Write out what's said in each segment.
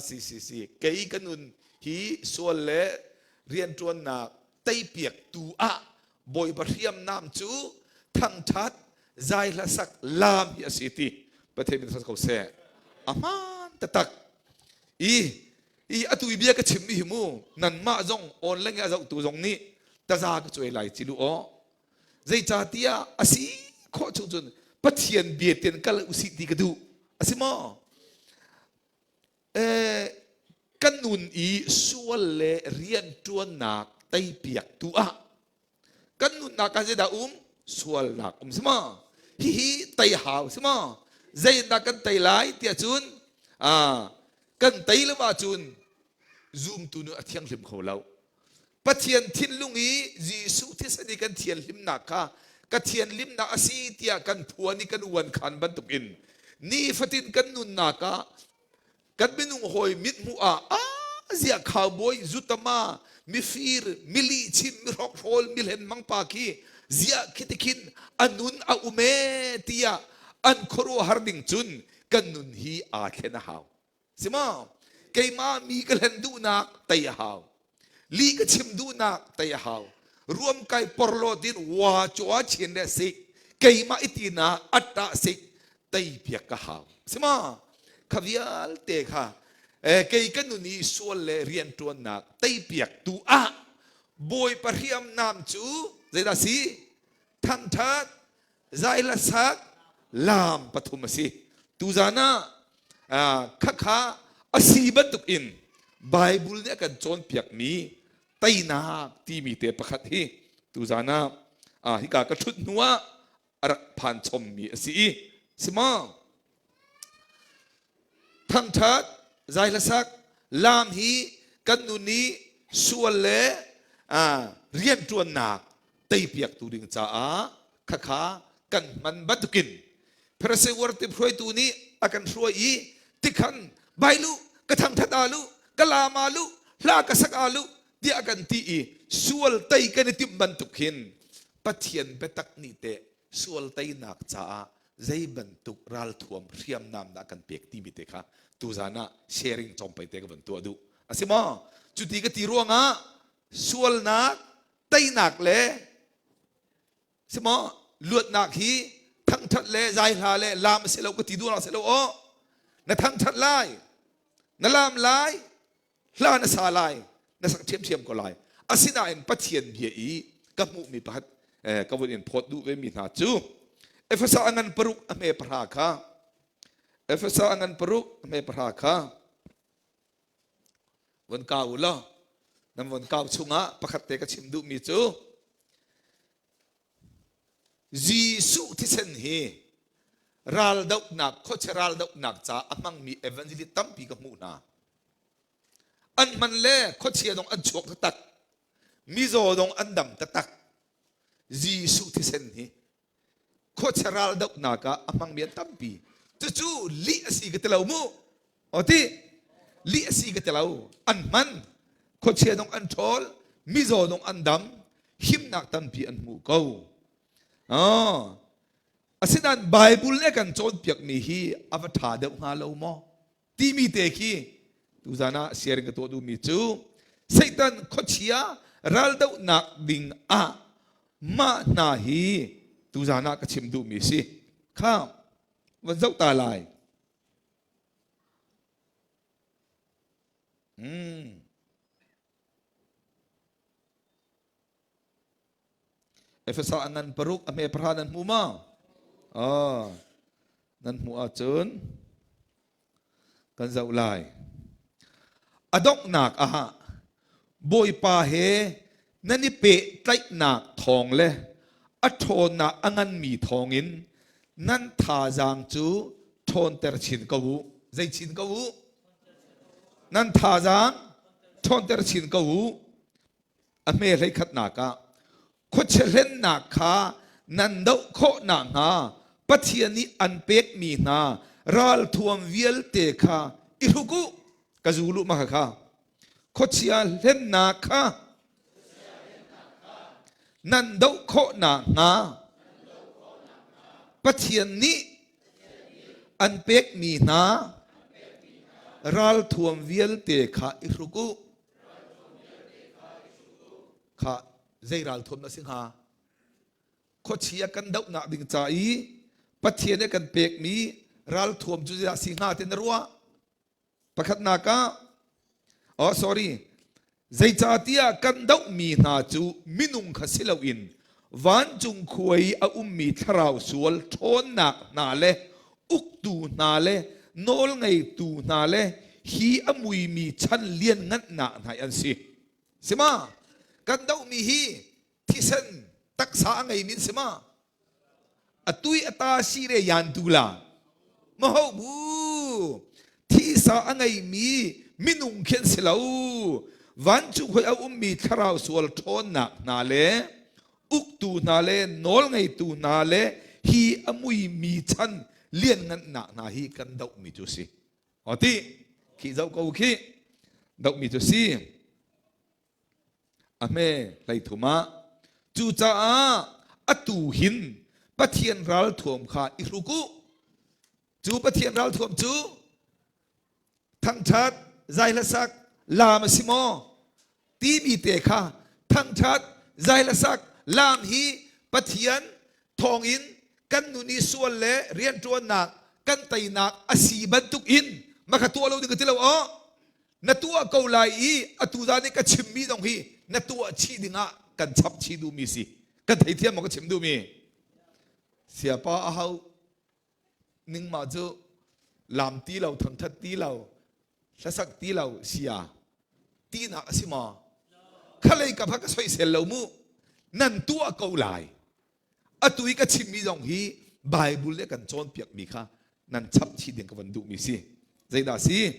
Si si si. Kei ka nun hi sual le rianṭuannak teipiak tu ah Bawipa hriamnam cu thangṭhat zai hlasak laam hi a si ti Pathian min ko seh. A hmaan taktak. I i atu i bia ka chimmi hi mu nanmah zong online a zohtu zong nih taza ka cuai lai ci lu aw. Zeicahtiah a si khawh chung cun Pathian bia ten kal usih ti ka duh. A si maw? Eh, kan nun i sual le rianṭuannak teipiaktu ah kan nunnak ah zeidah um? Sualnak um si maw? Hihi tei hau si maw? Zeidah kan tei lai tiah cun ah, kan tei lo ahcun zumtu nun a thianghlim kho lo. Pathian thinlung i Jesuh thisen i kan thianhlimnak kha ka thianhlimnak a si tiah kan phuan i kan uan khan bantukin nifatin kan nunnak ah kan minung hawi mithmuh ah ah ziah cowboy zutama mifir milihchim mihrokhrol milhen mangpa khi ziah khi tikhin a nun a um e tiah an khuaruahhar ding cun kan nun hi aa thlen a hau. Si maw? Keimah mi ka hlen duhnak tei a hau. Li ka chim duhnak tei a hau. Ruam kai porlo tin wa chua chin le sik. Keimah itina atta sik tei piak ka hau. Si maw? Kha vialte kha eh, kei ka nun i sual le rianṭuannak tei piak tu ah Bawipa hriamnam cu zeidah si? Thangṭhat, zaila sak lam pathum a si tuzan ah khakha a si bantuk in Bible nih a kan cawnpiakmi teinak timi te pakhat hi tuzan ah hika ka ṭhut hnu ah a rak phan chommi a si i si maw Thangṭhat, zaihlasak, laam hi kan nun i sual le rianṭuannak teipiaktu ding caah khakha kan hman bantukin Pharisee uartip hruaitu nih a kan hruai i tikhan bai lu ka thangṭhat aa lu ka laam aa lu hla ka sak aa lu tiah a kan ti i sual tei kan i timh bantuk hin Pathian biatak nih teh sual teinak caah zei bantuk ralthuam hriamnam dah kan pek timi te kha tuzan ah sharing cawmpei te ka van tuah duh a si maw cuti ka ti ruangah sualnak teinak le si maw luatnak hi thangthat le zaihla le lam a si lo ka ti duh si lo aw na thangthat lai na lam lai hla na sa lai na sak ṭhiamṭhiam ko lai asinain Pathian bia i ka hmuhmi pakhat ka vun in phawt duh vemi hna cu Efesa a ngan paruk a hme pahra kha Efesa a ngan paruk a hme pahra kha von kau u law nan von kau chungah pakhat te ka chim duhmi cu Jesuh thisen hi raldohnak khuachia raldohnak ca a hmangmi evangelist tampi ka hmuh hna. An hman le khuachia dong an chuak taktak. Mizaw dong an dam taktak. Jesuh thisen hi khuachia raldohnak ah a hmangmi an tampi. Cucu lih a si ka ti lo mu. O ti lih a si ka ti lo. An hman. Khuachia dong an ṭhawl. Mizaw dong an dam. Himnak tampi an hmu ko. Oh. Asinain Bible nih a kan cawnpiakmi hi a va ṭha deuh hnga lo maw? Timi te khi tuzan ah sharing ka tuah duhmi cu Satan khuachia raldohnak ding ah mah hna hi tuzan ah ka chim duhmi si. Kha van zoh ta lai. Hmm. Efesa a ngan paruk a hme pahra nan hmu ma? Oh, nan hmuh ahcun kan zoh lai. A donghnak ah Bawipa he nan i pehtlaihnak thawng le a ṭhawnnak a nganmi thawngin nan thazaang cu ṭhawnter chin ko u. Zei chin ko u? Nan thazaang ṭhawnter chin ko u. A hme hleikhatnak ah khuachia hlennak kha nan doh khawh nakhnga Pathian nih an pekmi hna ralthuam vialte kha i hruk u. Ka zul u ma kha. Khuachia hlennak kha nan doh khawh nakhnga Pathian nih an pekmi hna. Ralthuam vialte kha i hruk u. Kha zei ralthuam na si hnga? Khuachia kan dohnak ding ca i Pathian nih kan pekmi ralthuam cu zeidah si hnga ti na ruah? Pakhatnak ah, oh sorry, zeicahtiah kan dohmi hna cu minung kha si loin vancung khua i a ummi thlarau sual ṭhawnnak hna le uktu hna le nawlngeitu hna le hi a muimi chan lianngannak hna an si. Sima, kan dohmi hi thisen taksa a ngeimi an si ma? Atui ata si re yan tu la. Maho bu thisa a ngeimi minung khi an si lo. Vancung hoi a ummi thlarau sual ṭhawnnak hna le uktu hna le nawlngeitu hna le hi a muimi chan lianngannak hna hi kan dohmi cu si. O ti khi zoh ko khi dohmi cu si. A hme 13 ah cucaah atu hin Pathian ralthuam kha i hruk u. Cu Pathian ralthuam cu thangṭhat, zaihlasak, laam a si maw? Timi te kha thangṭhat, zaihlasak, laam hi Pathian thawngin kan nun i sual le rianṭuannak kan teinak a si bantuk in maka tuah lo ding ka ti lo aw. Na tuah ko lai i atu zan i ka chimmi zong hi na tuah chih dingah kan chap chih duhmi si. Kan theithiam maw ka chim duhmi? Siapa a hau ning mah cu lam ti lo, thangthat ti lo, hlasak ti lo, sia tinak a si maw? Khalei ka ka soisel lo mu. Nan tuah ko lai. Atu i ka chimmi zong hi Bible le kan cawnpiakmi kha nan chap chih ding ka van duhmi si. Zeidah si?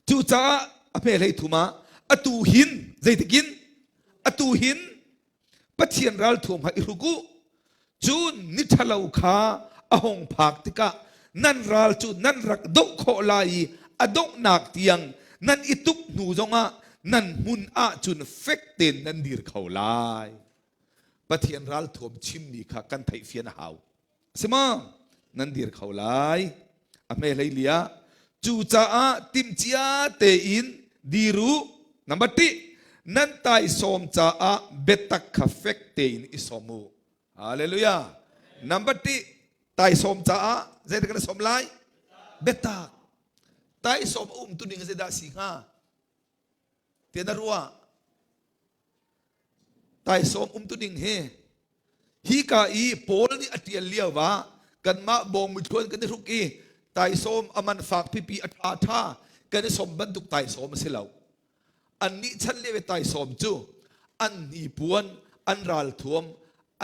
Cucaah a hme hlei thum ah atu hin zeitikin atu hin Pathian ralthuam ha i hruk u. Cun ni ṭhalo kha a hung phak tikah nan ral cu nan rak doh khawh lai i a donghnak tiang nan i tuk hnu zongah nan hmun ahcun fek tein nan dir kho lai. Pathian ralthuam chimmi kha kan theihfian a hau. Si maw? Nan dir kho lai. A hme hlei lia. Cucaah timhcia tein dir u. Number ti, nan taisawm caah biatak kha fek tein i sawm u. Hallelujah. Number ti, taisawm caah zeidah kan sawm lai? Biatak. Taisawm a um tu ning zeidah si hnga? Tiah na ruah. Taisawm umtu ding hi hika i Paul nih a ṭial lio ah kanmah bawng mithluan kan i hruk i taisawm a man fak pipi a ṭha ṭha kan i sawm bantuk taisawm a si lo. Annih chan lio i taisawm cu an hnipuan, an ralthuam,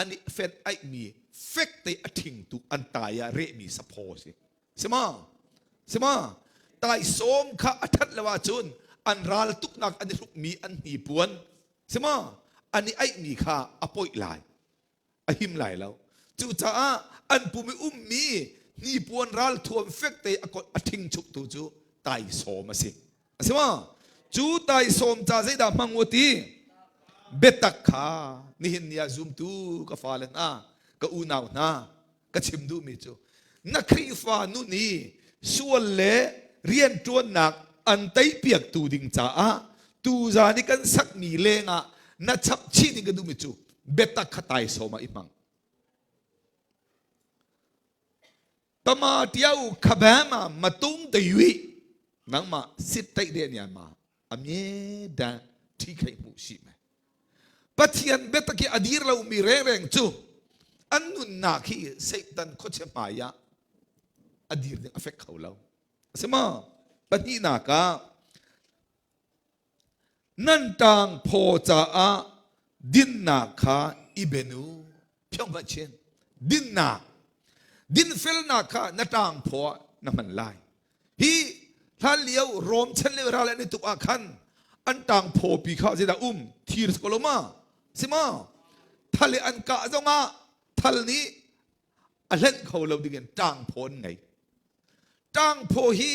an i fenh aihmi fekte a ṭhingtu an tai ah rehmi saphaw a si. Sima? Sima? Taisawm kha a ṭhat lo ahcun an ral tuknak an i hrukmi an hnipuan sima an i aihmi kha a poih lai a him lai lo cucaah an pum i ummi hnipuan ralthuam fekte a ṭhing chuktu cu taisawm a si a si ma cu taisawm ca zeidah hmang u ti biatak kha nihin ni ah zumtu ka fale hna ka unau hna ka chim duhmi cu na Khrihfa nun i sual le rianṭuannak an teipiaktu ding caah tuzan i kan sakmi lengah na chap chih ding ka duhmi cu biatak kha taisawm ah i hmang. Tama tiau khabama matung te yui nangmah sit taih de nian ma a mye dan thi khai hmuh si me Pathian biatak hi a dir lomi rengreng cu an nunnak hi Satan khuachia hmai ah a dir ding a fek kho lo. A si maw? Pahnihnak ah nan ṭang phaw caah dinnak kha i ben u. Phiong hmanh chin. Dinnak. Dinfelnak kha na ṭang phaw ah na hman lai. Hi hlan lio Rom chan lio ral an i tuk ah khan an tang phawpi kha zeidah um thir si ko lo ma si ma thal i an kah zongah thal nih a hlenh kho lo dingin tang phaw an ngei tang phaw hi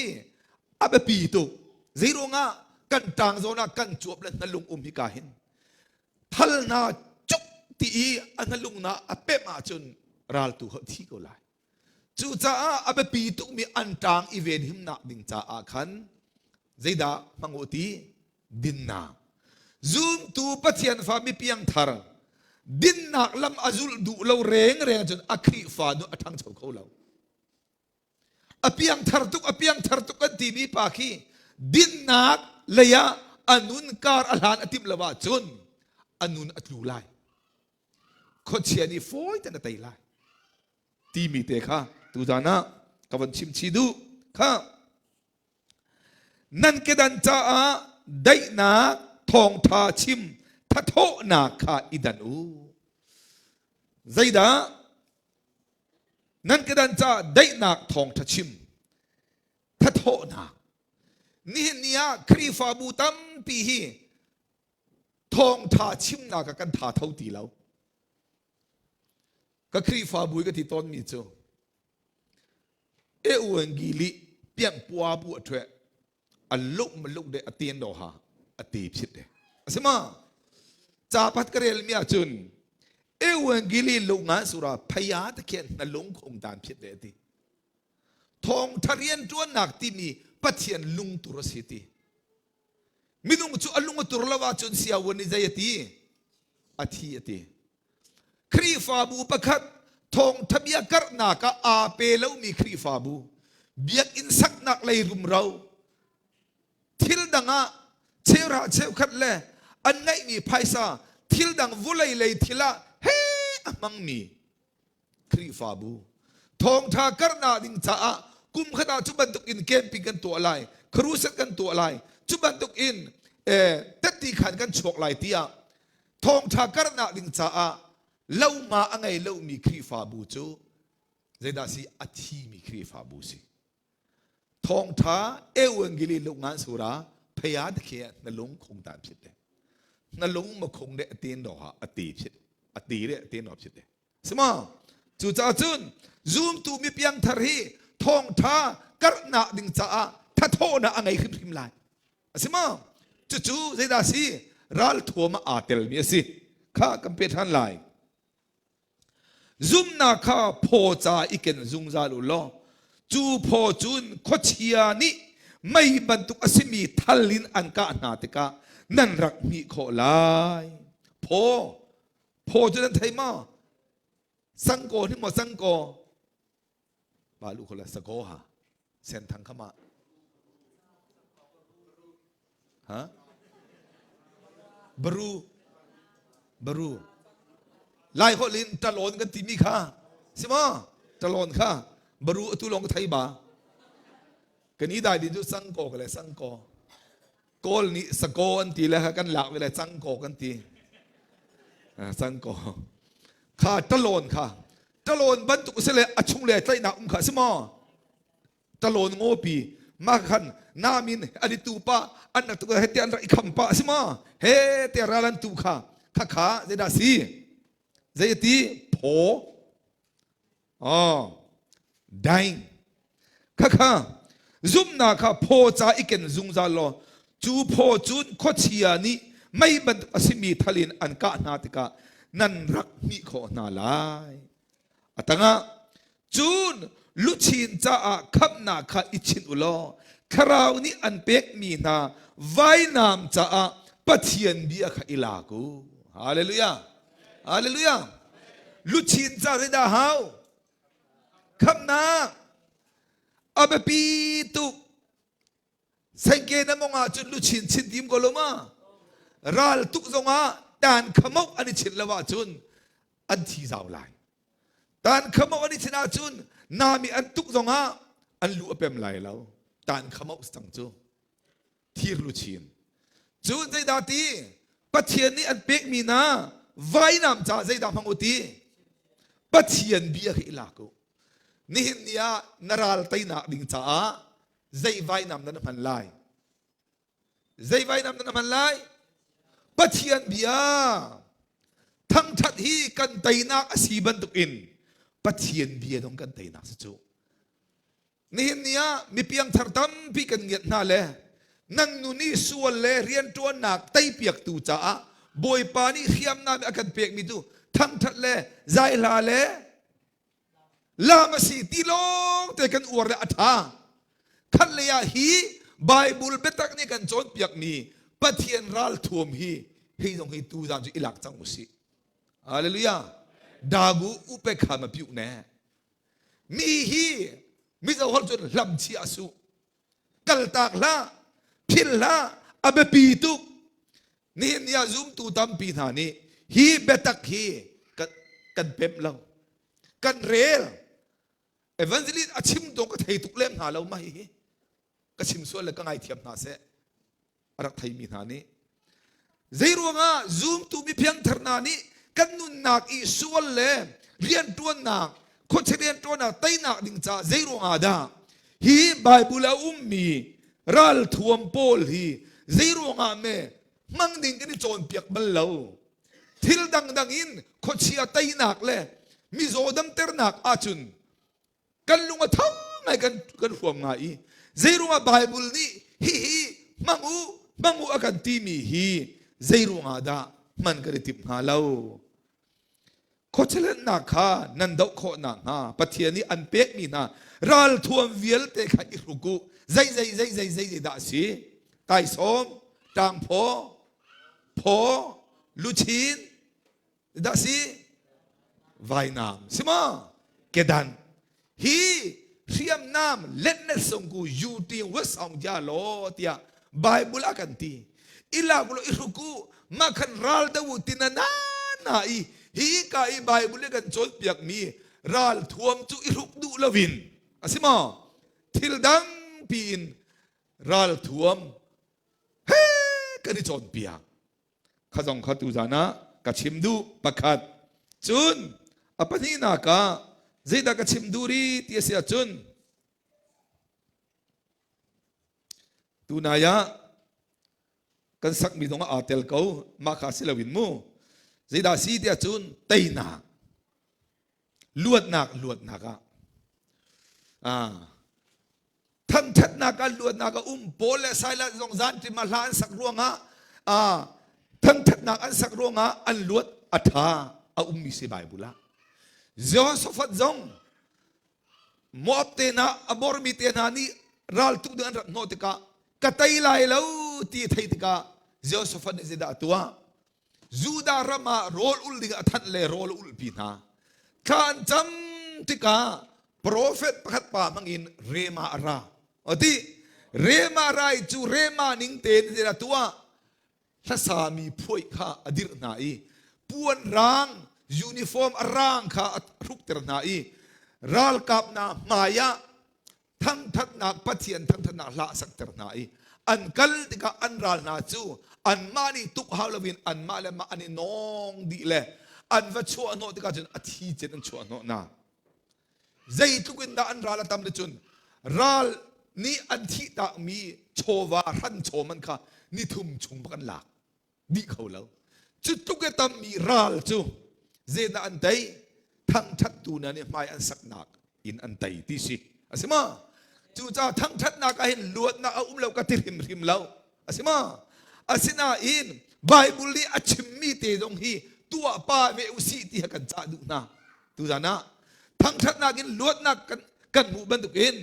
a biapi tuk zei ruangah kan tang zawn ah kan cuap le hnalung um hi ka hin thal na cuk ti i a hnalung na a pemh ahcun raltu ho thi ko lai. Cucaah a biapi tukmi an ṭaang i venhimnak ding caah khan zeidah hmang u ti? Dinnak. Zumtu Pathian fa mi piangthar dinnak lam a zulh duh lo rengreng cun a Khrihfa nu a ṭhangcho kho lo. A piangthar tuk a piangthar tuk kan timi pa khi dinnak lei ah a nun kar a hlan a timh lo ahcun a nun a tlu lai. Khuachia nih fawi ten a tei lai. Timi te kha tuzan ah ka von chim chih duh. Kha nan kedan caah daihnak thawngṭha chim thathawhnak kha i dan u. Zeidah nan kedan caah daihnak thawngṭha chim thathawhnak nihin ni ah Khrihfabu tampi hi thawngṭha chimnak ah kan tha tho ti lo. Ka Khrihfabu i ka ti tawnmi cu Eungili piang pua bu a ṭhueh a luk ma luk de a ten do ha a te phit de a si ma ca pat ka rel mi ahcun Eungili lunga sura phaya te khen na lung khung dan phit de ti thawng tha rian ṭuannak timi Pathian lungtur a si ti Minung cu a lung a tur lo ahcun siawan nih zei a ti? A thi a ti. Khrihfabu pakhat thawngtha bia karhnak ah aa pe lomi Khrihfabu, biakinn saknak lei rumro, thil dang ah cheuhra cheukhat le an ngeihmi phaisa thil dang vulei lei thil ah he a hmangmi Khrihfabu thawngṭha karhnak ding caah kum khat ah cu bantuk in camping kan tuah lai, crusade kan tuah lai, cu bantuk in tetti khan kan chuak lai tiah thawngṭha karhnak ding caah lohma a ngei lomi Khrihfabu cu zeidah si a thimi Khrihfabu si. Thawngṭha evangeli lungan sura phaya te na lung khung tan phit de. Na lung ma khung de aten do ha ate phit. Ate de aten do phit de. Sima cucaah cun zumtu mi piangthar hi thawngṭha karhnak ding caah thathawhnak a ngei hrimhrim lai. A si ma? Cucu zeidah si? Ralthuam ah aa telmi a si. Kha kan pe ṭhan lai. Zumnak kha phaw ca i ken zungzal u law cu phaw cun khuachia nih mei bantuk a simi thal in an kah hna tikah nan rak hmih khawh lai. Phaw Phaw cu nan thei maw? Sangkaw hi maw sangkaw? Balu khola sakaw ha. Senthang kha ma. Ha? Baru. Baru. Lai holh in talon kan timi kha. Si maw? Talon kha. Baru atu lawng ka thei ba. Kan i dai din cu sangkaw ka le sangkaw. Kawl nih sakaw an ti le kan lak ve le cangkaw kan ti. Cangkaw. Kha talon kha. Talon bantuk si le a chung le tlaihnak um kha si maw? Talon ngopi ma khan namin an i tu pa an rak tu he te an rak i kham pa si maw? He te ral an tu kha. Kha kha zeidah si? Zei ti? Phaw. Oh, daing. Khakha zumhnak kha phaw ca i ken zungzal law cu phaw cun khuachia nih mei bantuk a simi thal in an kah hna tikah nan rak hmih khawh hna lai. A tangah cun luchin caah khamhnak kha i chinh u law thlarau nih an pekmi hna vainam caah Pathian bia kha i lak u. Hallelujah. Hallelujah. Luchin ca zeidah hau? Khamnak. A biapi tuk. Sengke na mong ahcun luchin chin tim ko lo ma? Ral tuk zongah tan khamok an i chin lo ahcun an thi zau lai. Tan khamok an i chin ahcun nami an tuk zongah an lu a pem lai lo. Tan khamok cang cu. Thir luchin. Cun zeidah ti? Pathian nih an pekmi na vainam ca zeidah hmang u ti? Pathian bia hi i lak u. Nihin ni ah na ral teinak ding caah zei vainam na hman lai? Zei vainam na hman lai? Pathian bia. Thangthat hi kan teinak a si bantukin Pathian bia dong kan teinak si cu. Nihin ni ah mi piangthar tampi kan ngiat hna le nan nu nih sual le rianṭuannak teipiaktu caah Bawipa nih hriamnam a kan pekmi cu thangṭhat le zaihla le. Lam a si ti lawng te kan uar le a ṭha. Khat lei ah hi Bible biatak nih kan cawnpiakmi Pathian ralthuam hi hi zong hi tu zan cu i lak cang usih. Hallelujah. Dagu upe kha ma piu ne. Mi hi mizo holh cun hlam chia su. Kaltak hlah, phil hlah, a biapi tuk. Nihin ni ah zumtu tampi hna nih hi biatak hi kan, kan pemh lo. Kan rel. Evangelist a chim dong ka thei tuk lem hna lo ma hi. Ka chim sual le ka ngaithiam hna seh. A rak theimi hna nih. Zei ruangah zumtu mi piangthar hna nih kan nunnak i sual le rianṭuannak, khuachia rianṭuannak teinak ding caah zei ruangah dah hi Bible a ummi ralthuam pawl hi zei ruangah me hmang ding kan i cawnpiak bal lo. Thil dangdang in khuachia teinak le mizaw damternak ahcun kan lung a tho ngai kan kan huam ngai i zeiruangah Bible nih hihi hmang u hmang u a kan timi hi zeiruangah dah hman kan i timh hnga lo khuachalennak kha nan doh khawh nakhnga Pathian nih an pekmi hna ralthuam vialte kha i hruk u zei zei zei zei zei zei dah a si taisawm ṭangphaw phaw luchin dah si vainam si ma kedan hi hriamnam letnet songku yuti wesong ja lo tiah bible a kan ti ilak lo ihruku ma khan ral dawu tina na na i hi ka i bible le kan cawnpiak mi ral thuam cu ihruk duh lovin asima thil dang piin ral thuam he kan i cawnpiak Kha zong kha tuzan ah ka chim duh pakhat. Cun a pahnihnak ah zeidah ka chim duh rih ti a si ahcun tunai ah kan sakmi zong ah aa tel ko mah kha si loin mu zeidah si ti ahcun teinak luatnak luatnak ah ah thangṭhatnak ah luatnak a um Paul le Silas zong zanṭim ah hla an sak ruangah ah thangṭhatnak an sak ruangah an luat a ṭha a ummi si Bible ah Jehoshaphat zong Moab te hna a bormi te hna nih raltuk ding an rat hnawh tikah ka tei lai lo ti a theih tikah Jehoshaphat nih zeidah a tuah Judah ram ah rawl ul ding a thanh le rawl a ulpi hna. Thla an cam tikah profet pakhat pa hmangin Rema a ra. Ati Rema rai cu Rema ning tein a tuah hlasami phuai kha a dirh hna i puan rang uniform a rang kha a hrukter hna i ralkap hna hmai ah thangthatnak Pathian thangthatnak hla a sakter hna i an kal tikah an ral hna cu anmah nih tuk hau loin anmah le mah an i nawng dih le an va chuah hnawh tikah cun a thi cin an chuah hnawh hna zeitluk in dah an ral a tam le cun ral nih an thih takmi chawva hran chaw man kha nithum chung bak an lak dih kho lo cu tluk i tammi ral cu zeidah an tei thangṭhattu hna nih hmai an saknak in an tei ti si a si ma cucaah thangṭhatnak ah hin luatnak a um lo ka ti hrimhrim lo a si ma asinain Bible nih a chimmi te zong hi tuah pa ve usih ti ha kan cah duh hna tuzan ah thangṭhatnak in luatnak kan kan hmuh bantukin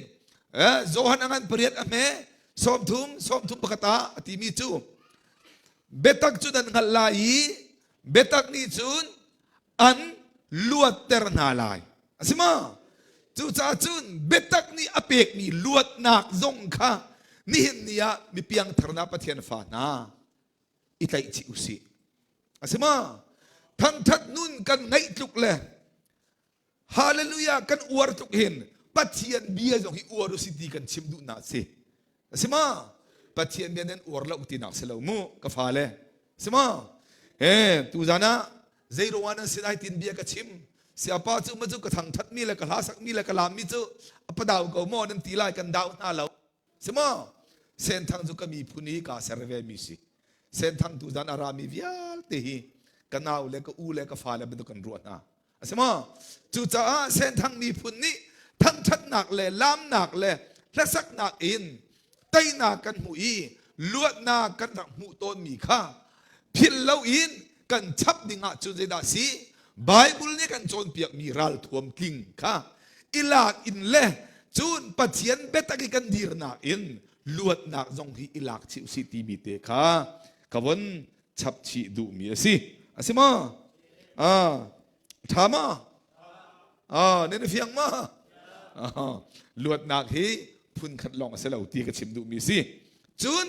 Johan a ngan pariat a hme sawmthum sawmthum pakhat ah a timi cu Biatak cu nan hngalh lai i biatak nih cun an luatter hna lai. A si ma? Cucaah cun biatak nih a pekmi luatnak zong kha nihin ni ah mi piangtharnak Pathian fa hna i tlaih chih u sih. A si ma? Thangṭhat nun kan ngeih tluk le Hallelujah kan uar tluk hin Pathian bia zong hi uar u si ti kan chim duhnak si. A si ma? Pathian bia nan uar lo tinak si lo mu ka fale. Si ma? Eh tuzan ah zei ruangah nan sin ai tin bia ka chim. Siapa cu ma cu ka thangthat mi le ka hla sak mi le ka lam mi cu a padau ko maw nan ti lai kan dau hna lo. Si maw? Senthang cu ka miphun i kaa ser ve mi si. Senthang tuzan a rami vialte hi ka nau le ka u le ka fale bantuk kan ruah hna. A si maw? Cucaah Senthang miphun nih thangṭhatnak le laamnak le hlasaknak in teinak kan hmuh i luatnak kan rak hmuh tawnmi kha philh loin kan chap ding ah cun zeidah si? Bible nih kan cawnpiakmi ralthuam tling kha Ilak in le cun Pathian biatak i kan dirnak in luatnak zong hi ilak chih usih timi te kha ka von chap chih duhmi a si. A si maw? Ah, ṭha maw? Ah, nan i fiang maw? Ah, luatnak hi phun khat lawng a si lo ti ka chim duhmi a si. Cun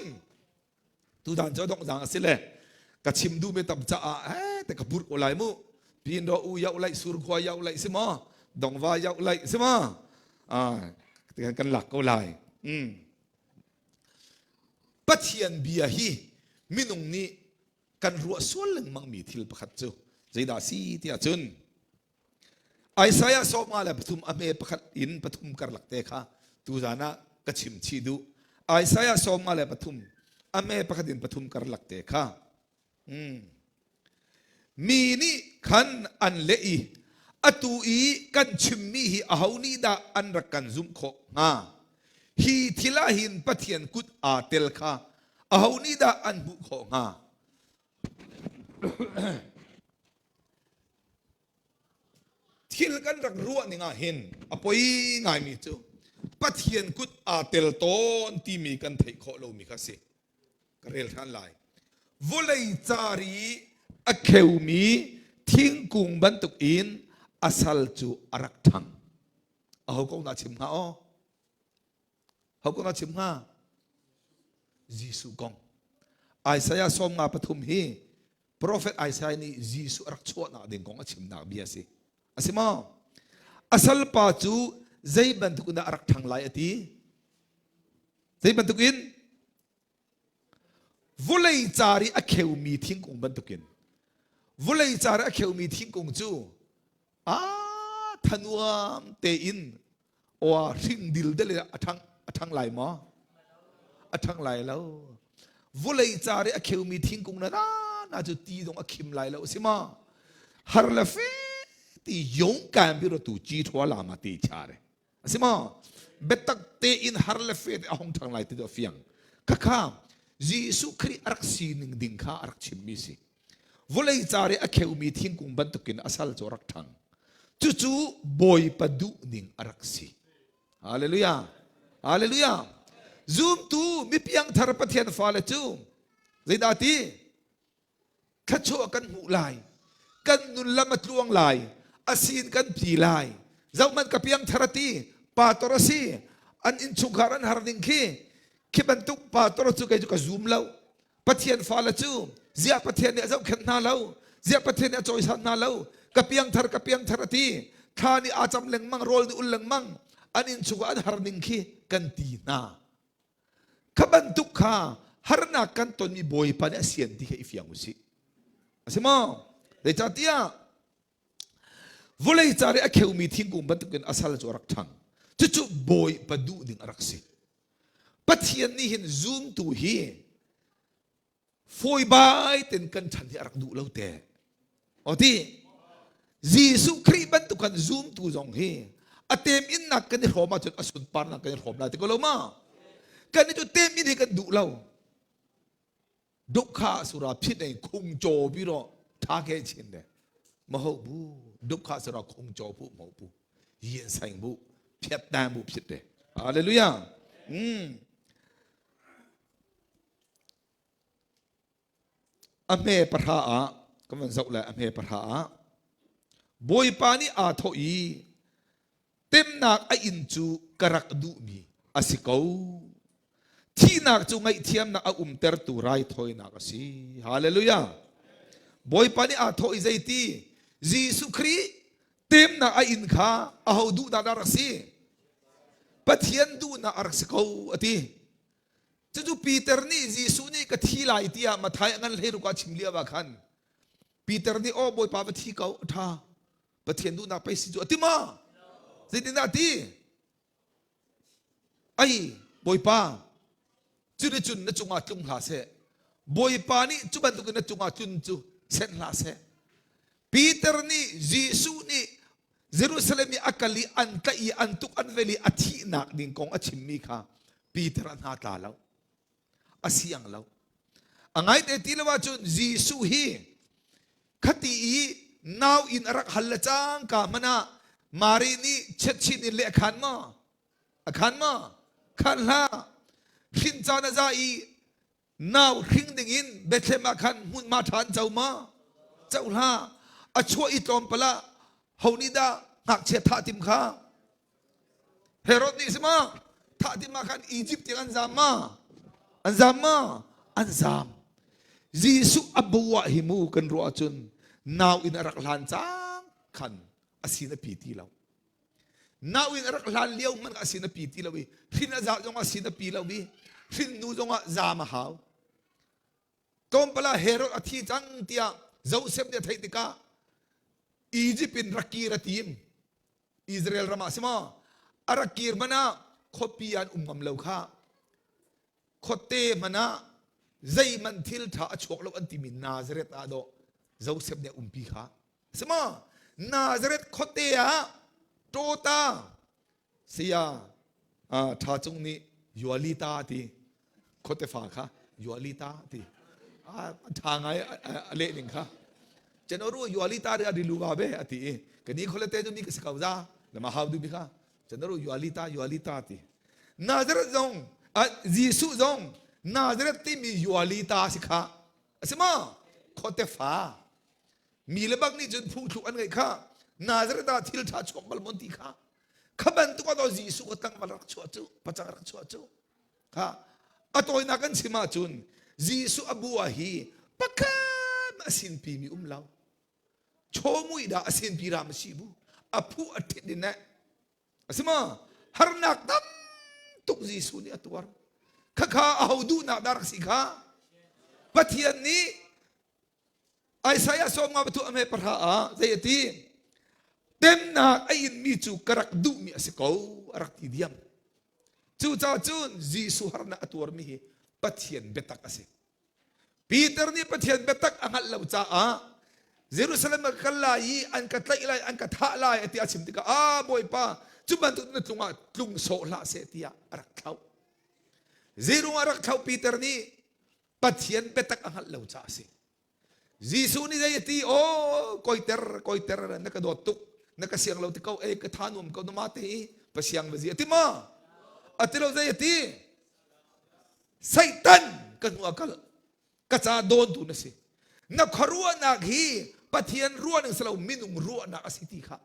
tutan cu a donghzang a si le ka chim duhmi tam caah eh te ka burh ko lai mu. Pin ro u yau lai sur khua yau lai si maw? Dongva yau lai si maw? Ah, kan lak ko lai. Mm. Pathian bia hi minung nih kan ruah sual lengmangmi thil pakhat cu zeidah si tiah cun Isaiah sawma le pathum a hme pakhat in pathum karlak te kha tuzan ah ka chim chih duh. Isaiah sawma le pathum a hme pakhat in pathum karlak te kha Mi nih khan an leh i atu i kan chimmi hi aho nih dah an rak kan zumh khawh hnga? Hi thil ah hin Pathian kut aa tel kha aho nih dah an hmuh khawh hnga? Thil kan rak ruah ning ah hin a poi ngaimi cu Pathian kut aa tel tawn timi kan theih khawh lomi kha a si. Ka rel ṭhan lai. Vawlei car i a kheumi thingkung bantuk in a sal cu a rak ṭhang. Aho kong dah chim hnga aw? Ho kong dah chim hnga? Jesuh kong. Isaiah 53 hi Prophet Isaiah nih Jesuh a rak chuahnak ding kong a chimnak bia a si. A si maw? A salpa cu zei bantuk in dah a rak ṭhang lai a ti? Zei bantuk in? Vawlei car i a kheumi thingkung bantukin. Vawlei car i a kheumi thingkung cu a thanuam tein aw hring dildel in a ṭhang a ṭhang lai maw? A ṭhang lai lo. Vawlei car i a kheumi thingkung na na cu ti zong a khim lai lo si maw? Har le fe ti yong kan bi tu chi thua lama ti chare. A si maw? Biatak tein har le fe te a hong ṭhang lai ti cu a fiang. Khakha Jesuh Khrih a rak sining ding kha a rak chimmi si. Vawlei car i a kheumi thingkung bantukin a sal cu a rak ṭhang. Cucu Bawipa duhning a rak si. Hallelujah. Hallelujah. Zumtu mipiangthar Pathian fale cu zeidah ti? Thluachuah kan hmuh lai. Kan nun lam a tluang lai. A sin kan pi lai. Zohhmanh ka piangthar a ti. Pastor a si. An innchungkhar an har ning khi. Khi bantuk pastor cu kei cu ka zum lo. Pathian fale cu ziah Pathian nih a zohkhenh hna lo. Ziah Pathian nih a cawisan hna lo. Ka piangthar ka piangthar a ti. Thla nih aa cam lengmang, rawl nih ul lengmang. An innchung ah an har ning khi kan ti hna. Kha bantuk kha harnak kan tonmi Bawipa nih a sian ti kha i fiang usih. A si maw? Zeicahtiah vawlei car i a kheumi thingkung bantukin a sal cu a rak ṭhang. Cucu Bawipa duh ding a rak si. Pathian nih hin zumtu hi fawibai ten kan chan hi a rak duh lo te. O ti Jesuh Khrih bantuk kan zumtu zong hi a tem innak kan i hrawm ahcun a sunparnak kan i hrawm lai ti ko lo ma? Kan i cu tem in hi kan duh lo. Dukha sura phit ei khung chaw bi ro tha ke chin de. Ma ho bu dukha sura khung chaw bu mo bu yin saing bu phiat dan bu phit de. Hallelujah. Mm. A hme pahra ah kan van zoh lai a hme pahra ah Bawipa nih aa thawh i temnak a inn cu ka rak duhmi a si ko. Thihnak cu ngaihthiamnak a umtertu raithawinak a si. Hallelujah. Bawipa nih aa thawh i zeiti Jesuh Khrih temnak a inn kha aho duhnak dah rak si? Pathian duhnak a rak si ko a ti. Cucu Peter nih Jesuh nih ka thi lai tiah Matthai a ngan hleiruk ah chim lio ah khan Peter nih aw Bawipa va thi ko a ṭha Pathian duhnak pei si cu a ti ma zeitindah a ti ai Bawipa cuticun na cungah tlung hlah seh Bawipa nih cu bantukin na cungah tlun cu senh hlah seh Peter nih Jesuh nih Jerusalem i a kal i an tlaih i an tuk an vel i a thihnak ding kong a chimmi kha Peter a hna tla lo. A siang lo. A ngaite ti lo ahcun Jesuh hi khati i nau in a rak hal le cangka hmanh ah. Mari nih chiatchin in le a khan maw? A khan maw? Khan hlah. Hrin caan a za i nau hring dingin Bethlehem ah khan hmunhma ṭha an co maw? Co hlah. A chuah i tlawmpal ah ho nih dah ngakchia thah tim kha? Herod nih si maw? Thah tim ah khan Egypt tiang an zam ma? An zam ma? An zam. Jesuh a bu ah hi mu kan ruah ahcun nau in a rak hlan cang khan a sin a pi ti lo. Nau in a rak hlan lio hmanh a sin a pi ti lo i hrin a zah zong a sin a pi lo i hrin nu zong ah zam a hau. Tlawmpal ah Herod a thi cang tiah Joseph nih a theih tikah Egypt in rak kir a tim. Israel ram ah si maw? A rak kir hmanh ah khuapi an um ngam lo kha. Khuate hmanh ah zeihmanh thil ṭha a chuak lo an timi Nazareth ah dawh Joseph nih a umpi kha. Si maw? Nazareth khuate ah tawta saya Tha Cung nih Yualita ti khuate fa kha Yualita ti a ṭha ngai a leh ning kha Cenoru Yualita ri a rilu va be a ti i kani khualete cu mi ka si ko za lama hau du bi kha Cenoru Yualita Yualita ti Nazareth zong Jesuh zong Nazareth timi Yualita si kha a si ma khuate fa mi le bak nih cun phungthluk an ngeih kha Nazareth ah thil ṭha chuak bal mon ti kha kha bantuk ah Jesuh ka tlangval rak chuah cu pacang rak chuah cu kha a tawinak kan chim ahcun Jesuh a bu ah hi pakhat a sinpi mi um lo chawmui dah a sinpi ram a si bu a phu a ṭhit in eh a si ma harnak tam tuk Jesuh nih a tuar khakha a ho duhnak dah rak si kha Pathian nih Isaiah sawm nga pathu ame pahra ah zei a ti? Temnak a inmi cu ka rak duhmi a si ko a rak ti diam. Cucaah cun Jesuh harnak a tuarmi hi Pathian biatak a si. Peter nih Pathian biatak a hngalh lo caah Jerusalem ah ka kal lai i an ka tlaih lai, an ka thah lai a ti a chim tikah ah Bawipa cu bantuk na tlung ah tlung sawh hlah seh tiah a rak thlauh. Zeirung a rak thlauh Peter nih Pathian biatak a hngalh lo caah a si. Jesuh nih zei a ti? Aw, koiter, koiter, na ka dawt tuk, na ka siang lo ti ko, ei ka tha nuam ko na ma te hi, pasiang va zi a ti ma? A ti lo zei a ti? Satan ka hnu ah kal, ka ca dawntu na si. Na khuaruahnak hi Pathian ruahning si lo minung ruahnak a si ti kha.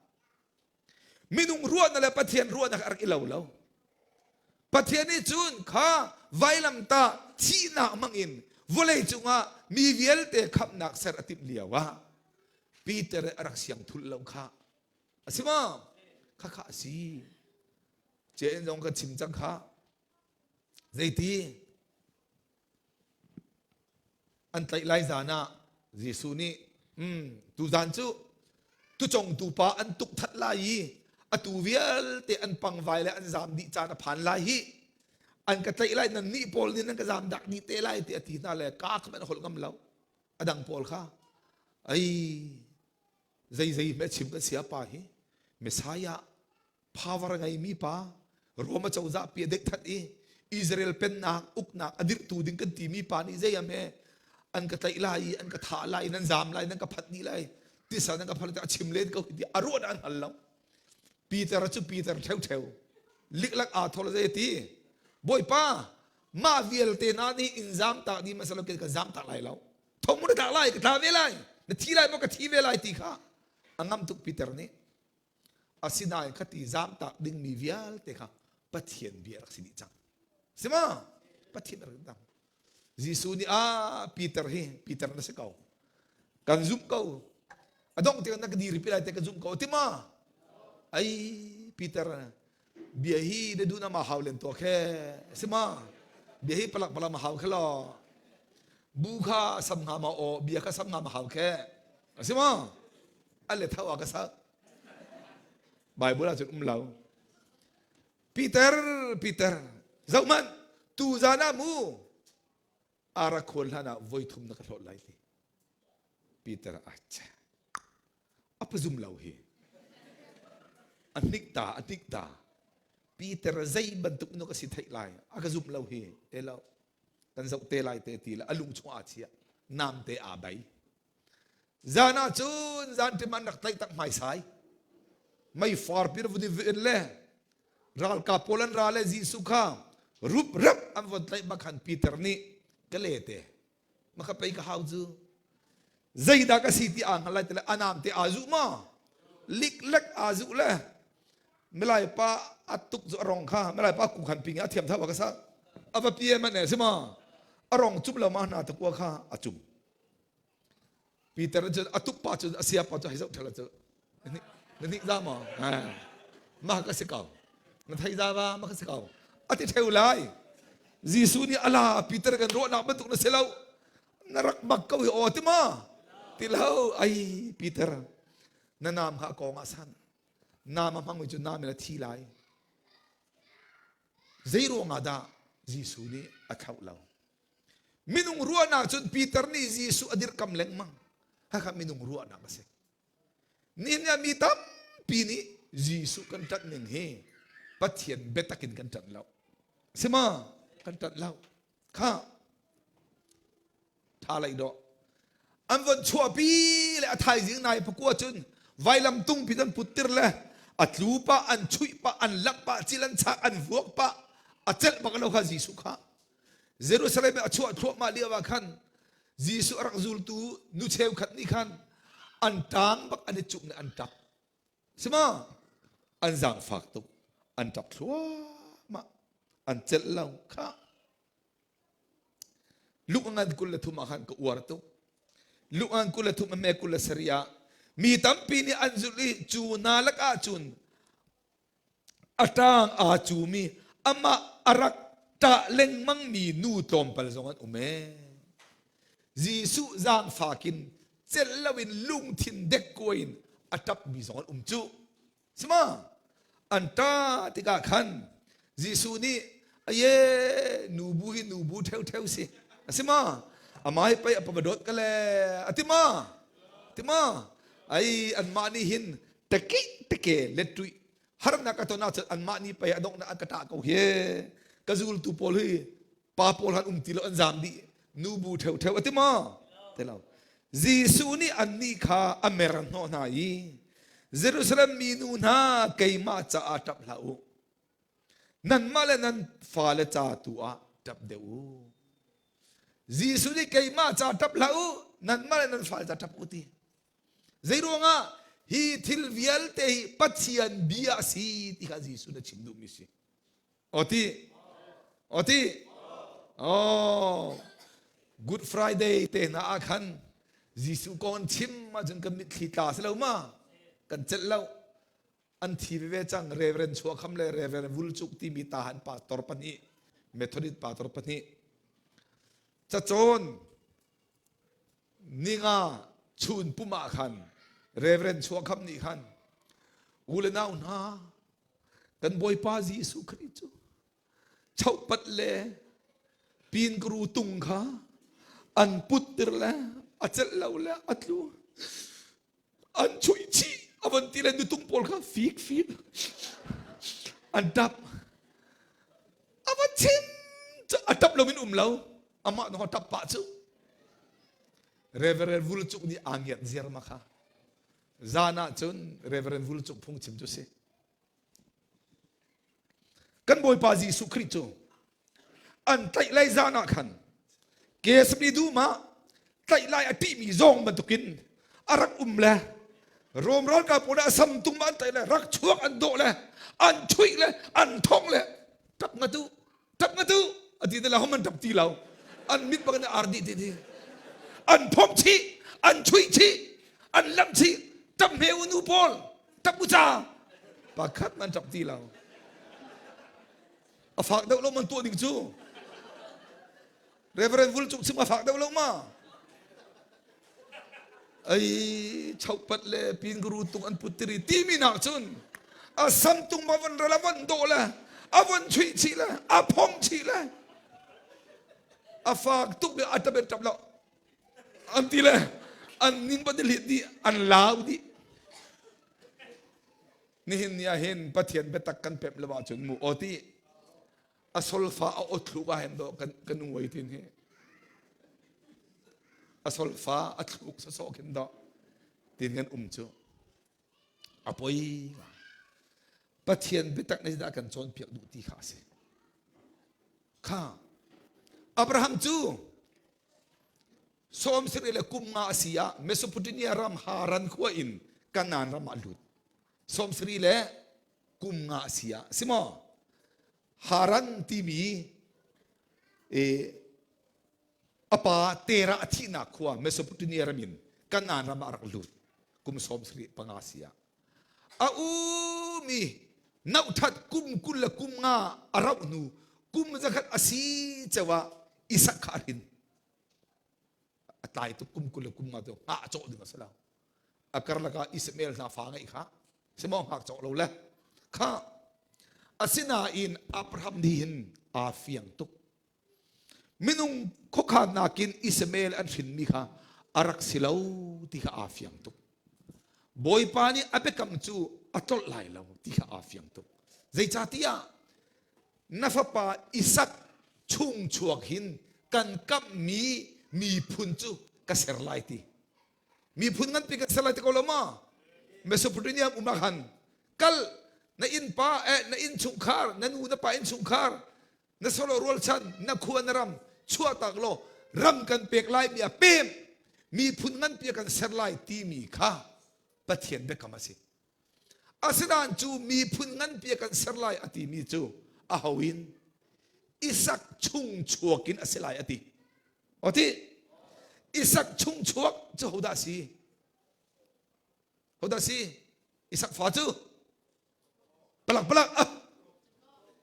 Minung ruahnak le Pathian ruahnak a rak i lo lo. Pathian nih cun kha vailamtah thihnak hmangin vawlei cungah mi vialte khamhnak ser a timh lio ah Peter a rak siang thulh lo kha. A si maw? Kha kha a si. Ceen zong kan chim cang kha. Zeiti? An tlaih lai zan ah Jesuh nih, "Hmm, tuzan cu tucongtu pa an tuk that lai i atu vialte an pangvai le an zam dih caan a phan lai hi. An ka tlaih lai nan nih pawl nih nan ka zam dak dih te lai ti a ti hna le ka kha an holh ngam lo. A dang pawl kha ai zei zei hme chim kan sia pa hi Messiah power a ngeimi pa Rome acozah pi a deih that i Israel pennak uknak a dirhtu ding kan timi pa nih zei am he an ka tlaih lai i an ka thah lai i nan zam lai nan ka phat dih lai tisa nan ka phat a chim len ko ti a ruah an hal lo Peter cu Peter theu theu liklak aa thol zei ti Bawipa mah vialte na nih in zam tak di masalo ke ka zam tak lai lo thong na tlak lai ka tla ve lai na thi lai maw ka thi ve lai ti kha a ngam tuk Peter nih Asinain khati zaamtak dingmi vialte kha Pathian bia rak si dih cang. Si ma? Pathian rak dang. Jesuh nih ah Peter hi Peter na si ko. Kan zumh ko. A dongh tikah na ka diri pi lai te ka zumh ko ti ma? Ai Peter bia hi na duh na ma hau len to khe si ma? Bia hi palak palak ma hau khe lo. Bu kha sam nga ma o bia kha sam nga ma hau khe. Si ma? A le tho ah ka sak. Bible ah cun um lo. Peter, Peter, zohmanh, tu zan ah mu ara khawn hlan ah voi thum na ka hlawt lai ti. Peter a cha. A pazum lo hi. A hnik ta, a hnik ta. Peter zei bantuk nu ka si theih lai. A ka zum lo hi. Te lo. Kan zoh te lai te ti le a lung chung aa chia. Nam te aa bei. Zan ah cun zanṭim an rak tlaih tak hmaisai. Meifar pir vun i ven le ralkap pawl an ra le Jesuh kha rup rep an von tlaih bak khan Peter nih ka le te maka pei ka hau cu zeidah ka si ti aa hngal lai ti le anam te aa zuh ma liklek aa zuh le milai pa a tuk cu a rong kha milai pa ku khan ping a thiam thau ka sa a va pie man e si ma a rong cum lo ma hna takua kha a cum Peter cu a tuk pa cu a sia pa cu hei zoh ṭhal cu na nih za maw mah ka si ko na thei za va mah ka si ko a ti ṭheu lai Jesuh nih ala Peter kan ruahnak bantuk na si lo na rak bak ko hi aw ti ma ti lo ai Peter na naam kha a kong ah san naam a hmang mi cu naam in a thi lai zei ruangah dah Jesuh nih a thlauh lo Minung ruahnak cun Peter nih Jesuh a dirhkam lengmang. Hakha minung ruahnak a si. Nihin ah mi tampi nih Jesuh kan ṭanh ning hi Pathian biatak in kan ṭanh lo. Si ma? Kan ṭanh lo. Kha ṭha lei dawh. An von chuahpi le a thaizing nai pakua cun vailam tungpi an puttir le a tlu pah, an chuih pah, an lamh pah, cil an chak, an vuak pah, a celh bak lo kha Jesuh kha. Jerusalem a chuah thluahmah lio ah khan Jesuh a rak zultu nu cheukhat nih khan an ṭang bak an i cumh le an ṭap. Sima an zaangfak tuk an ṭap thluahmah an celh lo kha Luke ngan 23 ah khan ka uar tuk. Luke ngan 23 a me 27 ah mi tampi nih an zulh i cu na lakah cun A ṭang aa cumi amah a rak ṭah lengmangmi nu tlawmpal zong an um ee. Jesuh zaangfak in celh loin lungthin dekkuai in a ṭapmi zong an um cu. Sima an ṭah tikah khan Jesuh nih aye nubu hi nubu ṭheuṭheu si a si ma amah hi pei a pa dawt ka le a ti ma ti ma ai anmah nih hin teke teke lettuih harnak a ton ahcun anmah nih pei a donghnak an ka ṭah ko hi ka zultu pawl hi pa pawl han um ti lo an zaam dih nu bu ṭheuṭheu a ti maw ti lo Jesuh nih annih kha a mer hnawh hna i Jerusalem mi nu hna keimah caah ṭap hlah u nanmah le nan fale ca tu ah ṭap deuh u Jesuh nih keimah ca ṭap hlah u nanmah le nan fale ca ṭap u ti Zeiruangah hi thil vialte hi Pathian bia a si ti kha Jesuh na chim duhmi si. Aw ti. Aw ti. Oh, Good Friday te hna ah khan Jesuh kong an chim ahcun kan mitthli tla si lo ma? Kan celh lo. An thi veve cang Reverend Chuakham le Reverend Vulcuk timi tahan pastor pahnih Methodist pastor pahnih cacawn Ninga chun pum ah khan Reverend Chuakham nih khan u le nau hna kan Bawipa Jesuh Khrih cu chopat le pinkru tung kha an puttir le a celh lo le a tlu an chuih chih a von ti le nutung pawl kha fik fik an tap a va chim a tap lo in um lo amah no tap pah cu Reverend Vulcuk nih aa ngiat ziar ma kha zan ah cun Reverend Vulcuk phungchim cu si Kan Bawipa Jesuh Khrih cu an tlaih lai zan ah khan Gethsemane dum ah tlaih lai a ṭihmi zawng bantukin a rak um le Rom ralkap pawl a sam tung ma an tlaih le rak chuak an dawh le an chuih le an thong le ṭap nga tu ṭap nga tu a ti te la hom an ṭap ti lo an mit bak in ar dih ti ti an phomh chih an chuih chih an lamh chih ṭap hme u nu pawl ṭap u ca pakhat man ṭap ti lo a fak deuh lo man tuah ding cu Reverend Vul cung chim a fak deuh lo ma ai chaupat le pin guru tung an put tiri timi nak cun a sam tung ma von ral a von dawh le a von chuih chih le a phom chih le a fak tuk le a ṭap ṭap lo an ti le an ning ba dih dih an lau dih nihin ni ah hin Pathian biatak kan pep lo ahcun mu aw ti a solfa a aw thluk ah hin do kan kan uai tin hi a solfa a thluk sawsawh khin do tin kan um cu a poi. Pathian biatak nih dah kan cawnpiak duh ti kha a si. Kha Abraham cu sawm sarih le kum nga a si ah Mesopotamia ram Haran khua in Kanaan ram ah lut. 70 le kum nga a si ah si maw? Haran timi e, a pa Terah a thihnak khua Mesopotamia ram in Kanaan ram ah rak lut kum 75 si ah a umi nauhthat kum 20 le kum nga a rauh hnu kum zakhat a si ceu ah Isak kha a hrin a tlai tuk kum 20 le kum nga cu hngah cawh ding a si lo a karlak ah Ismael hna fa ngeih kha simong hngak cawh lo le kha asinain Abraham nih hin aa fiang tuk Minung khuakhannak in Ismael an hrinmi kha a rak si lo ti kha aa fiang tuk. Bawipa nih a biakam cu a tlolh lai lo ti kha aa fiang tuk. Zeicahtiah na fapa Isak chung chuak hin kan kamhmi miphun cu ka ser lai ti. Miphun nganpi kan ser lai ti ko lo ma? Mesopotamia um ah khan kal na innpa eh na innchungkhar na nu na pa innchungkhar na solo rualchan na khua na ram chuahtak law ram kan pek lai mi a pem miphun nganpi kan ser lai timi kha Pathian biakam a si asinain cu miphun nganpi kan ser lai a timi cu a ho in Isak chung chuak in a si lai a ti o ti Isak chung chuak cu hodah si hodah si Isak fa cu Palak palak ah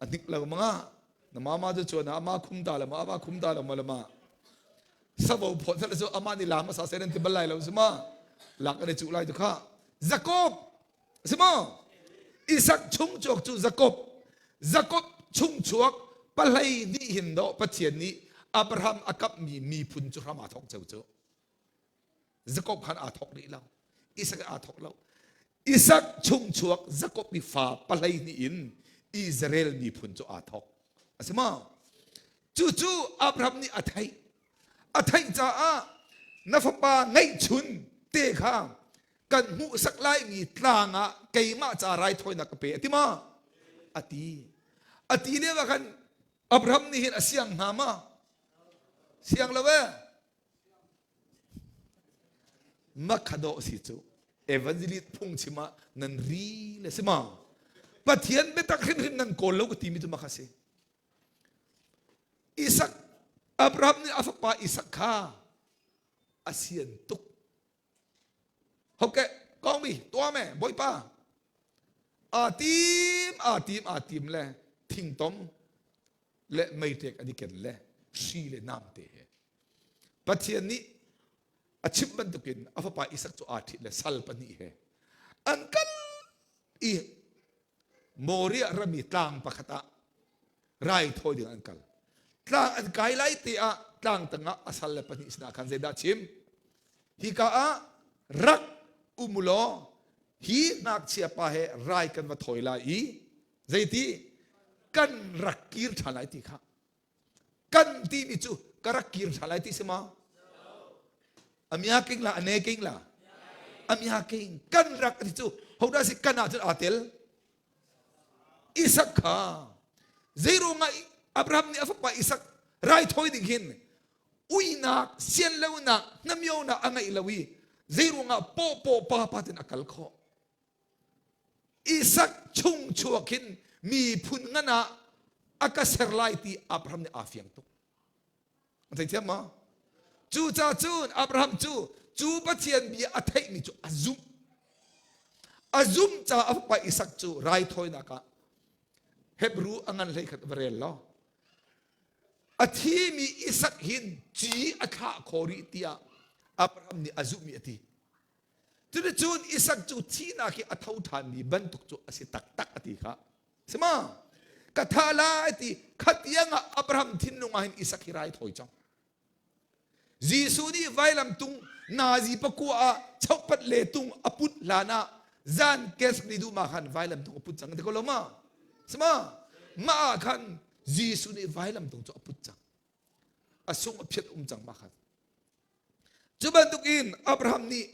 a hnik lo manga na mama cu chuan ama khum ta le ma ama khum ta le ma le ma savo phot thal cu ama ni lam asa sen ti bal lai lo sima lak ane chu lai tu kha Jacob sima Isak chung chuak cu Jacob Jacob chung chuak palei ni hin do Pathian nih Abraham a kap mi miphun cu hram aa thok cheu cu Jakob khan aa thawk rih lo. Isak aa thawk lo. Isak chung chuak Jakob i fa pahlei hnih in Israel miphun cu aa thawk. A si maw? Cucu Abraham nih a theih. A theih caah na fapa ngeihchun te kha kan hmuhsak laimi tlang ah keimah ca raithawinak ka pe a ti ma? A ti. A ti lio ah khan Abraham nih hin a siang hnga ma? Siang lo ee. Makhadawh si cu evangelist phungchim ah nan ri le si ma Pathian biatak hrimhrim nan kawl lo ka timi cu makha si Isak Abraham nih a fapa Isak kha a sian tuk Hoke kong mi tua me bawipa aa tim aa tim aa tim le thingtom le meiṭek an i ken le hri le namte he Pathian nih a chimh bantukin a fapa Isak cu aa ṭhit le sal pahnih he an kal i Moriah ram i tlang pakhat ah raithawi ding an kal. Tlang an kai lai te ah tlang tangah a sal le pahnih sinah khan zeidah chim? Hika ah rak um law hi ngakchia pa he rai kan va thawi lai i zeiti kan rak kir ṭhan lai ti kha kan timi cu ka rak kir ṭhan lai ti si ma amia king la ane king la amia king kan rak ti cu hodah si kan ah cun aa tel Isak kha zeiruangah Abraham nih a fapa Isak raithawi ding hin uinak sianlonak hnamionak a ngeih lo i zeiruangah paw paw pa pa tin a kal khawh Isak chung chuak hin miphun ngan ah a ka ser lai ti Abraham nih aa fiang tuk. An theithiam maw? Cucaah cun Abraham cu cu Pathian bia a theihmi cu a zumh. A zumh caah a fapa Isak cu raithawinak ah Hebrew a ngan hlei khat va rel law a thimi Isak hin ci a thlah kho rih tiah Abraham nih a zumhmi a ti. Cuticun Isak cu thihnak hi a tho ṭhanmi bantuk cu a si taktak a ti kha. Si ma? Ka thah lai ti khatiang ah Abraham thinlung ah hin Isak hi rai thawi cang. Jesuh nih vailam tung nazi pakua ah chokpat le tung a put hlan ah zan kes ni du ma khan vailam tung a put cang ti ko lo ma? Si ma? Mah ah khan Jesuh nih vailam tung cu a put cang. A sung a phiat um cang ma khan. Cu bantukin Abraham nih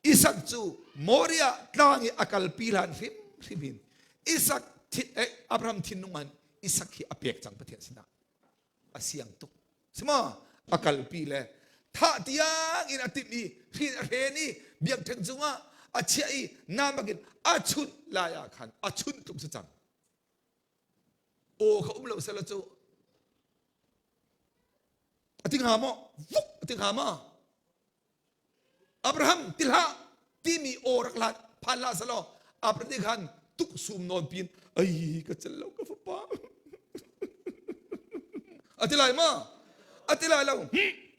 Isak cu Moriah tlang i a kalpi hlan hrimhrim in. Isak eh, Abraham thinlung an Isak hi a pek cang Pathian sinah a siang tuk sima a kalpi le thah tiang in a timh i hrin a hren i biakṭheng cungah a chiah i nam in a chunh lai ah khan a chunh tluk si cang aw kha um lo sela cu a ti hnga maw vuk a ti hnga maw Abraham ti hlah timi aw rak hlat phan hlah selaw Abraham nih khan tuk sum nawn pin ai ka cel lo ka fapa a ti lai ma a ti lai lo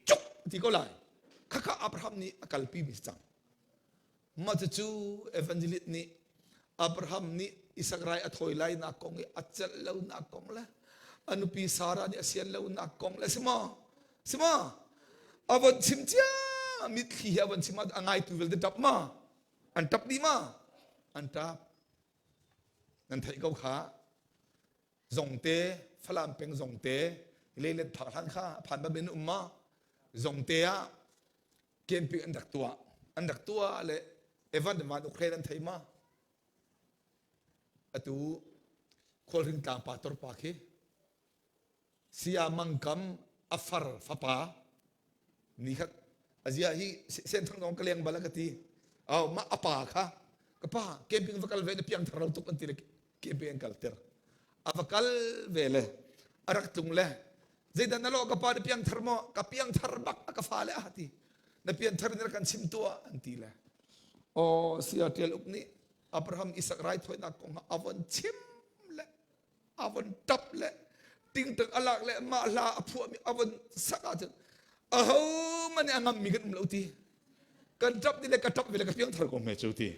cuk a ti ko lai khakha Abraham nih a kalpi mi si cang mah cucu evangelist nih Abraham nih Isak rai a thawi lai nak kong i a celh lo nak kong le a nupi Sarah nih a sian lo nak kong le si maw si maw a von chim cia mitthli hi a von chim a ngaitu vialte ṭap ma an ṭap dih ma an ṭap nan theih ko kha zongte Falam peng zongte leilet phak hlan kha phan ba bin um ma zongte ah camping an rak tuah an rak tuah le Evan van Ukraine an thei ma atu khualhring tlang pa tor pa khi sia mangkam a far fapa ni khat azia hi sen thang dong ka leng bala ka ti aw ma apa kha ka pa camping va kal ve na piang thar lo tuk an ti le camping an kal ter a va kal ve le a rak tlung le zeidah na lo ka pa na piang thar maw ka piang thar bak a ka fa le a ti na pian thar in kan chim tuah an ti le aw sia tial uk nih Abraham Isak raithawinak kong a von chim le a von tap le tingtang a lak le mah hla a phuahmi a von sak ahcun aho man a ngammi kan um lo ti kan tap ni le ka tap ve le ka piang thar ko hme cu ti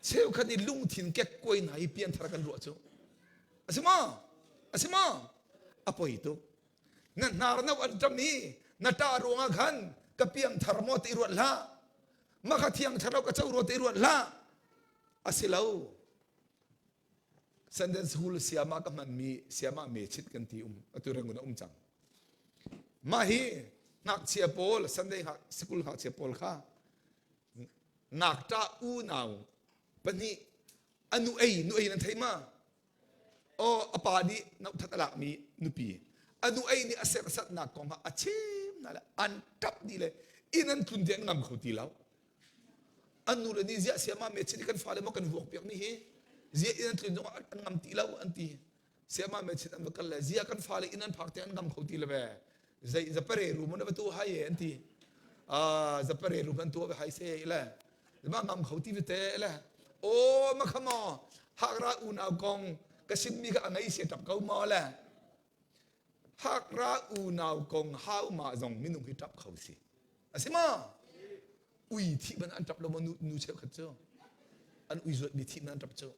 cheukhat i lungthin kekkuai hna i pianthar kan ruah cu a si maw a si maw a poi tuk na hnar no an ṭam i na ṭah ruangah khan ka piangthar maw ti ruat hlah maka thiang thar lo ka co rua ti ruat hlah a si lo Sunday school siama ka hmanmi siama mechit kan ti um atu rangun a um cang mah hi ngakchia pawl Sunday school ngakchia pawl kha ngakṭah unau pahnih a nu ei nu ei nan thei ma aw a pa nih nothat a lakmi nupi a nu ei nih a serhsatnak kong ah a chim na le an ṭap dih le inn an tlun ti an ngam kho ti lo an nu le nih ziah siama me chin kan fale maw kan vuak piak mi hi ziah inn an tlun zong an ngam ti lo an ti siama me chin an va kal le ziah kan fale inn an phak te an ngam kho ti lo ve zei zapare rum na va tu hai e an ti zapare rum an tu hai se le ma ngam kho ti te le o ma khamo hakra unau kong ka sim mi kha a ngei se tap ko mo le hakra unau kong hau ma zong minung hi tap kho si a si ma ui thi ban an tap lo mo nu nu cheu khat cu an ui zuat mi thi man an tap cu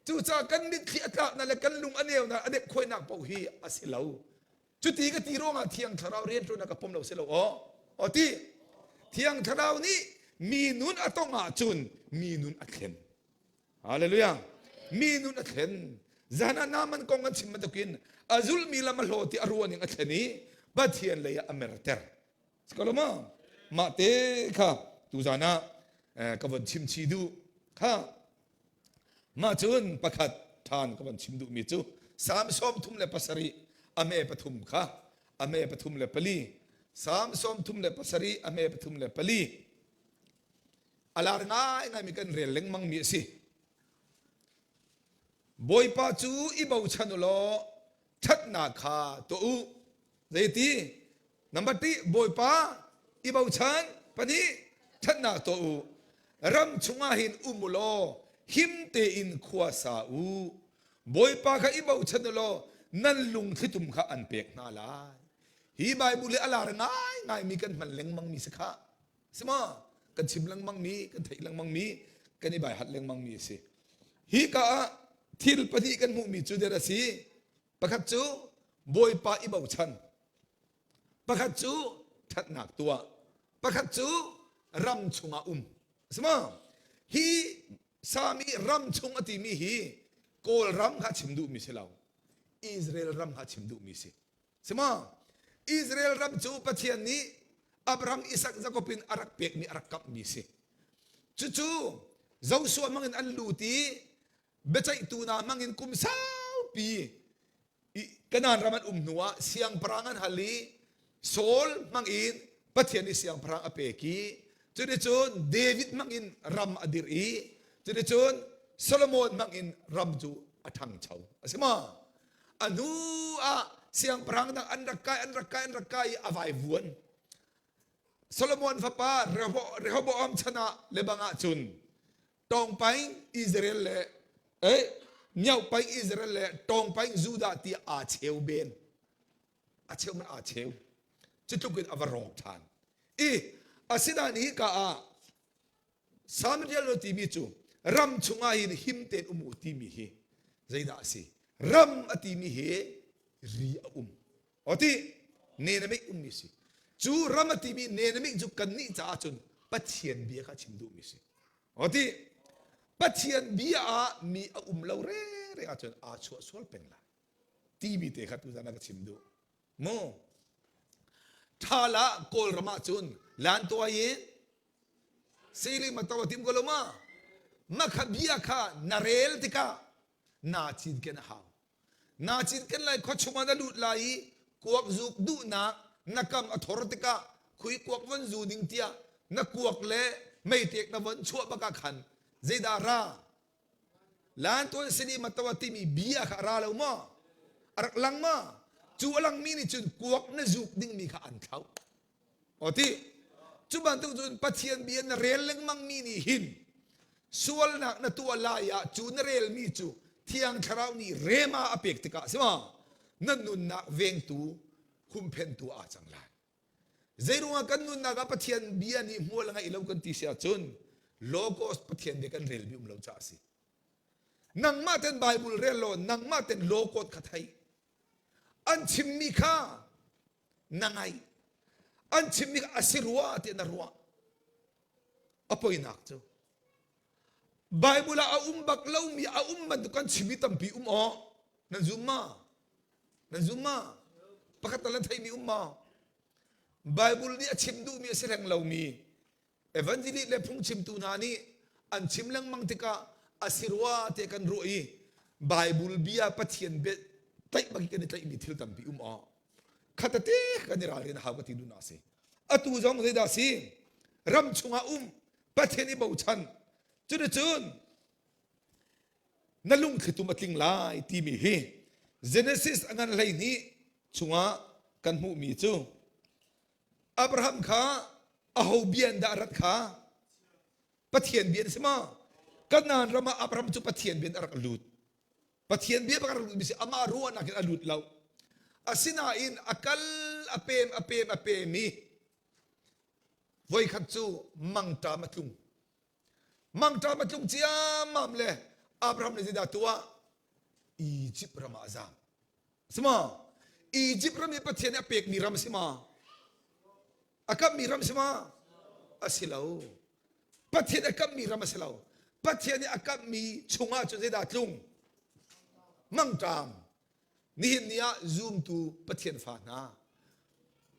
cucaah kan mitthli a tlak na le kan lung a neu na a dep khuainak paoh hi a si lo Cuti ka ti ruangah Thiang Thlarau rianṭuannak ka pom lo si lo aw. Aw ti Thiang Thlarau nih mi nun a tong ahcun mi nun a thlen. Hallelujah. Mi nun a thlen. Zan ah Naaman kong an chim bantukin a zulmi lam a hlaw ti a ruah ning a thlen i Pathian lei ah a merter. Si ko lo maw? Mah te kha tuzan ah ka von chim chih duh. Kha Mah cun pakhat ṭhan ka van chim duhmi cu Salm 37 a hme pathum kha a hme 34 Salm 37 a hme 34 a lar ngaingaimi kan rel lengmangmi a si. Bawipa cu i bochan u law ṭhatnak kha tuah u. Zeiti? Number ti Bawipa i bochan pahnih ṭhatnak tuah u. Ram chungah hin um u law him tein khua sa u. Bawipa kha i bochan u law nan lungthlitum kha an pek hna lai. Hi Bible hi a lar ngaingaimi kan hman lengmangmi si khah. Si ma? Kan chim lengmangmi, kan theih lengmangmi, kan i baihat lengmangmi a si. Hi ka ah thil pahnih kan hmuhmi cu der a si. Pakhat cu Bawipa i bochan. Pakhat cu ṭhatnak tuah. Pakhat cu ram chungah um. Si ma? Hi Sami ram chung a timi hi Kawlram kha chim duhmi si lo. Israel ram kha chim duhmi si. Si ma? Israel ram cu Pathian nih Abraham, Isak, Jakob in a rak pekmi a rak kamhmi si. Cucu Joshua hmangin an lut i. Biaceihtu hna hmangin kum saupi Kanaan ram an um hnuah siangpahrang an hal i Saul hmangin Pathian nih siangpahrang a pek i cuticun David hmangin ram a dirh i cuticun Solomon hmangin ram cu a ṭhangcho a si maw? A hnu ah siangpahrang dang an rak kai an rak kai an rak kai i a vaivuan. Solomon fapa Rehoboam chan ah lebang ah cun Tawngpaing Israel le eh Myaopaing Israel le Tawngpaing Judah ti aa cheu ben. A cheu man aa cheu. Cu tluk in a va rawk ṭhan. I asinain hi ka ah Samaria lo timi cu ram chungah hin him tein um u timi hi zeidah a si? Ram a timi hi ri a um. O ti nenamik ummi si. Cu ram a timi nenamik cu kannih caah cun Pathian bia kha chim duhmi si. O ti Pathian bia ah mi a um lo rere ahcun aa chuah sual peng lai. Timi te kha tuzan ah ka chim duh. Mu Thala Kawlram ah cun lan tuai in siling ma tawa tim ko lo ma makha bia kha na rel tikah na cinken a hau. Na cinken lai khua chungah na lut lai i kuak zuk duhnak na kam a thor tikah khui kuak von zu ding tiah na kuak le meitek na von chuah bak ah khan zeidah ra lan tuan sini matawa timi bia kha ra lo maw a rak lang ma cu a langmi nih cun kuak na zuk dingmi kha an thlauh O ti cu bantuk cun Pathian bia na rel lengmang mi nih hin sualnak na tuah lai ah cu na relmi cu Thiang Thlarau nih rema a pek tikah si ma na nunnak vengtu humphentu aa cang lai. Zeiruangah kan nunnak ah Pathian bia nih hmual a ngeih lo kan ti si ahcun logos Pathian bia kan relmi um lo caah a si. Nangmah ten Bible rel law nangmah ten logos kha thei. An chimmi kha na ngaih an chimmi a si rua tiah na ruah a poinak cu Bible ah a um bak lomi a um bantuk kan chimmi tampi um aw nan zum ma nan zum ma pakhat tal nan theimi um ma Bible nih a chim duhmi a si reng lomi Evangelist le phungchimtu hna nih an chim lengmang tikah a si rua te kan ruah i Bible bia Pathian bia tlaih bak kan i tlaihmi thil tampi um aw khatate kan i ralrin hau ka ti duhnak si atu zong zeidah si ram chungah um Pathian i bochan cuticun na lungthlitum a tling lai timi hi Genesis a ngan 12 chungah kan hmuhmi cu Abraham kha aho bia in dah a rat kha? Pathian bia si ma? Kanaan ram ah Abraham cu Pathian bia in a rak lut. Pathian bia bak a rak lut mi si amah ruahnak in a lut lo. Asinain a kal a pem a pem a pem i voikhat cu mangṭam a tlung. Mangṭam a tlung ciammam le Abraham nih zeidah tuah? Egypt ram ah a zaam. Si ma? Egypt ram i Pathian nih a pekmi ram si ma? A kammi ram si ma? A si lo. Pathian a kammi ram a si lo. Pathian nih a kammi chungah cun zeidah tlung? Mangṭam. Nihin ni ah zumtu Pathian fa hna.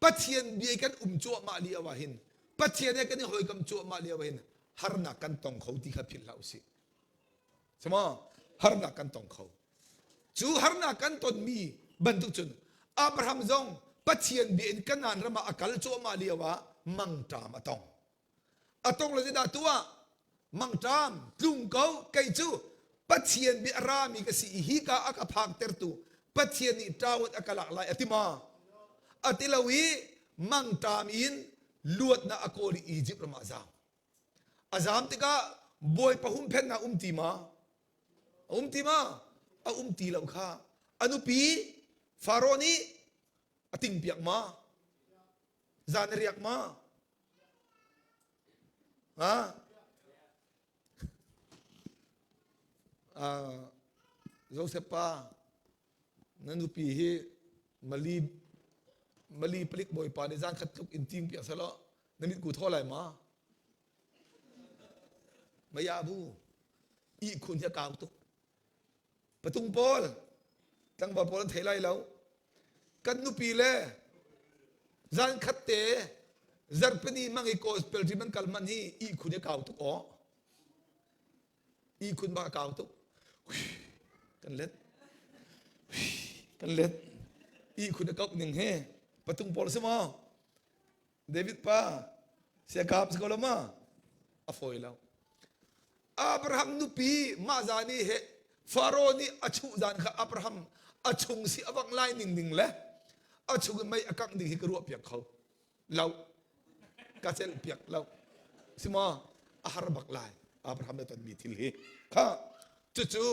Pathian bia kan um cuahmah lio ah hin Pathian he kan i hawikom cuahmah lio ah hin harnak kan tong kho ti kha philh hlah usih. Sima harnak kan tong kho. Cu harnak kan tonmi bantuk cun Abraham zong Pathian bia in Kanaan ram ah a kal cuahmah lio ah mangṭam a tong. A tong le zeidah tuah? Mangṭam tlung ko kei cu Pathian bia a rami ka si i hika a ka phaktertu Pathian nih ṭawat a ka lak lai a ti ma? A ti lo i mangṭam in luatnak a kawl i Egypt ram ah a zaam. A zaam tikah Bawipa humphennak um ti ma? A um ti ma? A um ti lo kha. A nupi Faro nih a tingpiak ma? Zan a riak ma? Ha? Uh, Joseph pa na nupi hi mali mali palik bawipa nih zan khat tluk in ting piak selaw na mit ku thaw lai ma? Maya bu ihkhun hi a kau tuk. Patung pawl tlangval pawl an thei lai lo. Kan nupi le zan khat te zarhpini mang i gospel rim an kal man hi ihkhun hi a kau tuk aw. Ihkhun bak a kau tuk. Kan let. Kan let. I khun a kauh ning he patung pawl si maw? David pa siakap si ko lo ma? A fawi lo. Abraham nupi mah zan i he Faro nih a chuh zan kha Abraham a chung si a vang lai ning ding le a chung in mei a kangh ding hi ka ruah piak kho lo ka celh piak lo si maw a har bak lai Abraham le tonmi thil hi kha cucu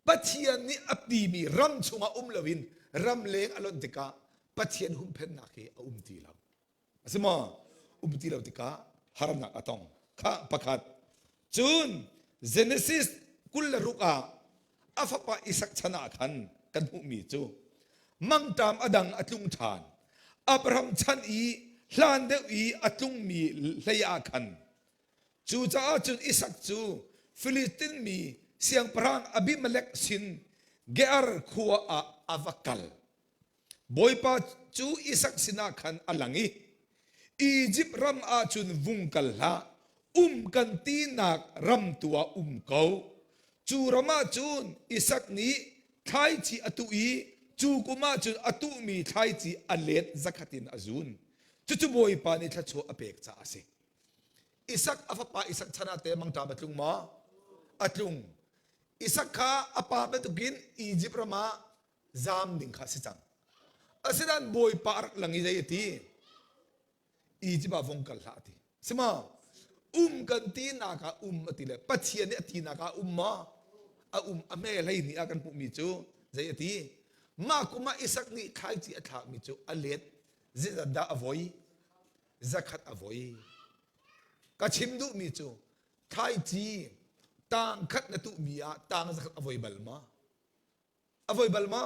Pathian nih a timi ram chungah um loin ram leng a lonh tikah Pathian humphennak hi a um ti lo A si maw? Um ti lo tikah harnak a tong. Kha pakhat. Cun Genesis 26 ah a fapa Isak chan ah khan kan hmuhmi cu mangṭam a dang a tlung ṭhan. Abraham chan i hlan deuh i a tlungmi hlei ah khan cucaah cun Isak cu Filistin mi siangpahrang Abimelek sin Gear khua ah a va kal. Bawipa cu Isak sinah khan a lang i Izipt ram ah cun vung kal hlah, um kan tinak ram tu ah um ko. Cu ram ah cun Isak nih thlaici a tuh i cu kum ah cun a tuhmi thlaici a let zakhat in a zun. Cucu Bawipa nih thluachuah a pek caah a si. Isak a fapa Isak chan ah teh mangṭam a tlung maw? A tlung. Isak kha a pa bantukin Izipt ram ah zaam ding kha a si cang. Asinain Bawipa a rak lang i zei a ti? Izipt ah vong kal hlah a ti. Si maw? Um kan tinak ah um a ti le Pathian nih a tinak ah um maw? A um a hme hlei ni ah kan hmuhmi cu zei a ti? Mah kum ah Isak nih thlaici a thlakmi cu a let zeizat dah a voi? Zakhat a voi. Ka chim duhmi cu thlaici tang khat na tuhmi ah tang zakhat a voi bal ma? A voi bal ma?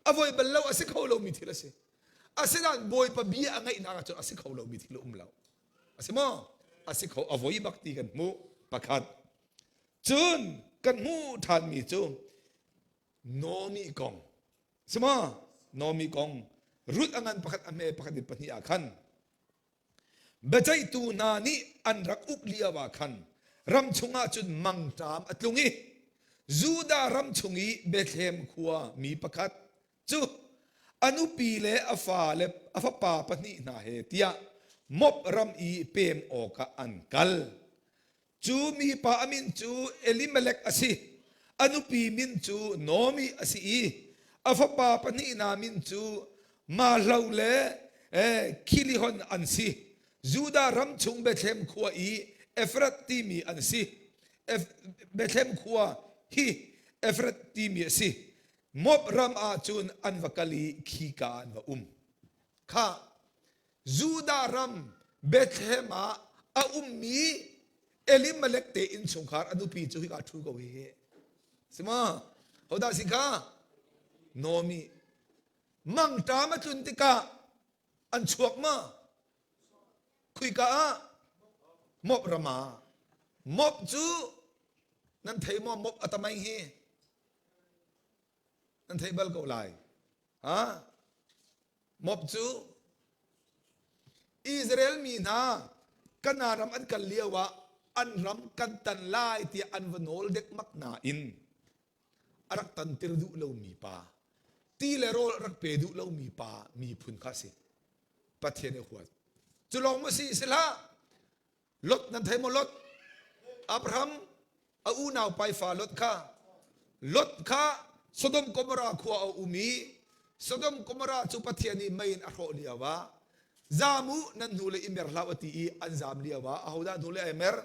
A voi bal lo a si kho lomi thil a si. Asinain Bawipa bia a ngaihnak ahcun a si kho lomi thil a um lo. A si maw? A si kho a voi bak ti kan hmuh pakhat. Cun kan hmuh ṭhanmi cu Naomi kong. Si maw? Naomi kong. Ruth a ngan pakhat a hme pakhat in pahnih ah khan Biaceihtu hna nih an rak uk lio ah khan ram chungah cun mangṭam a tlung i Judah ram chung i Bethlehem khua mi pakhat cu a nupi le a fa le a fapa pahnih hna he tiah Moab ram i pem awkah an kal. Cu mipa a min cu Elimelek a si. A nupi min cu Naomi a si i a fapa pahnih hna min cu Mahlo le Khilihon an si. Judah ram chung Bethlehem khua i Efrat timi an si. Bethlehem khua hi Efrat timi a si. Moab ram ah cun an va kal i khika an va um. Kha Judah ram Bethlehem ah a ummi Elimelek te innchungkhar a nupi cu hika ṭhu ko hi. Si ma? Hodah si kha? Naomi. Mangṭam a tlun tikah an chuak ma? Khuika ah? Moab ram ah. Moab cu nan thei maw Moab a tamai hi? Nan thei bal ko lai. Ha? Moab cu Israel mi hna Kanaan ram an kal lio ah an ram kan tan lai tiah an va nawl dekmak nain a rak tantir duh lomi pa ti le rawl a rak pe duh lomi pa miphun kha a si Pathian i huat cu lawng maw si si hlah Lot nan thei maw Lot? Abraham a unau paifa Lot kha Lot kha Sodom Gomorrah khua a um i Sodom Gomorrah cu Pathian nih mei in a hrawh lio ah zam u nan hnu le i mer hlah u ti i an zam lio ah ahodah hnu le ai mer?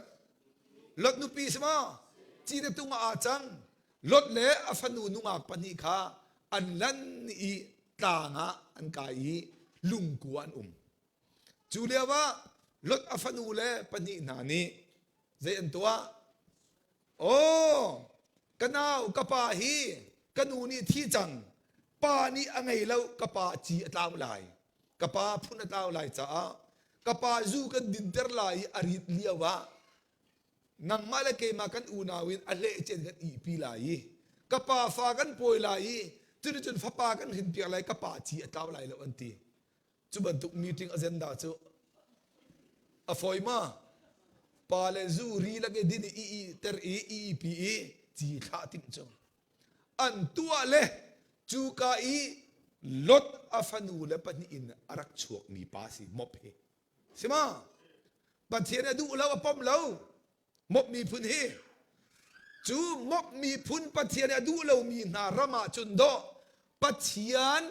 Lot nupi si maw? Cite tung ah aa cang. Lot le a fanu nungak pahnih kha an lan i tlang ah an kai i lungkua an um. Cu lio ah Lot a fanu le pahnih hna nih zei an tuah? Aw, ka nau ka pa hi ka nu nih thi cang, pa nih a ngei lo, ka pa ci a tlau lai, ka pa phun a tlau lai caah ka pa zu kan dinter lai i a rit lio ah nangmah le keimah kan unau in a hlehcen kan ihpi lai i ka pa fa kan pawi lai i cuticun fapa kan hrinpiak lai ka pa ci a tlau lai lo an ti. Cu bantuk meeting agenda cu a fawi ma? Pa le zu ri lak i din i i ter i i pi i ci thlah timh cu. An tuah le cuka i Lot a fanu le pahnih in a rak chuakmi pa si mop hi. Si ma? Pathian a duh lo a pom lo. Mop miphun hi cu mop miphun Pathian a duh lomi hna ram ah cun dawh Pathian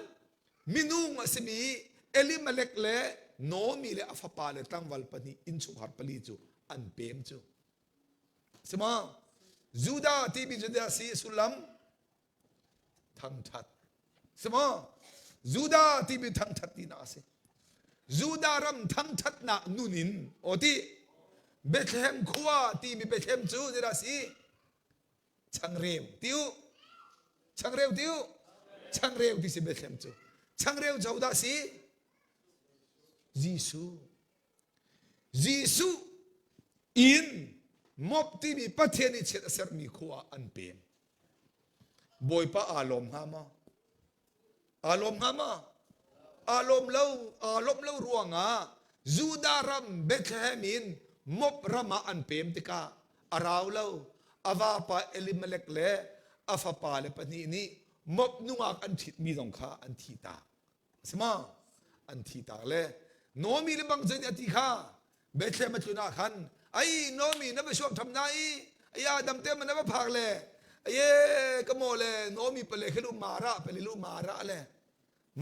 minung a simi Elimelech le Naomi le a fapa le tlangval pahnih innchungkhar pali cu an pem cu. Si ma? Judah timi cu dah si sullam thangṭhat. Si maw? Judah timi thangṭhat tinak a si. Judah ram thangṭhatnak nun in aw ti Bethlehem khua timi Bethlehem cu zeidah si? Changreu ti u. Changreu ti u. Changreu ti si Bethlehem cu. Changreu cu dah si? Jesuh. Jesuh in mop timi Pathian i chiat a sermi khua ah an pem. Bawipa aa lawm hnga maw? Aa lawm hnga maw? Aa lawm lo, aa lawmh lo ruangah Judah ram Bethlehem in Moab ram ah an pem tikah a rau lo. A vapa Elimelech le a fapa le pahnih nih Moab nungak an ṭhitmi zong kha an thi tak. A si maw? An thi tak le Naomi le bang cun a ti kha Bethlehem a tlun ah khan ai Naomi na va suam tham na i aya damte ma na va phak le aye ka mo le Naomi pale khi lu mara pale lu mara le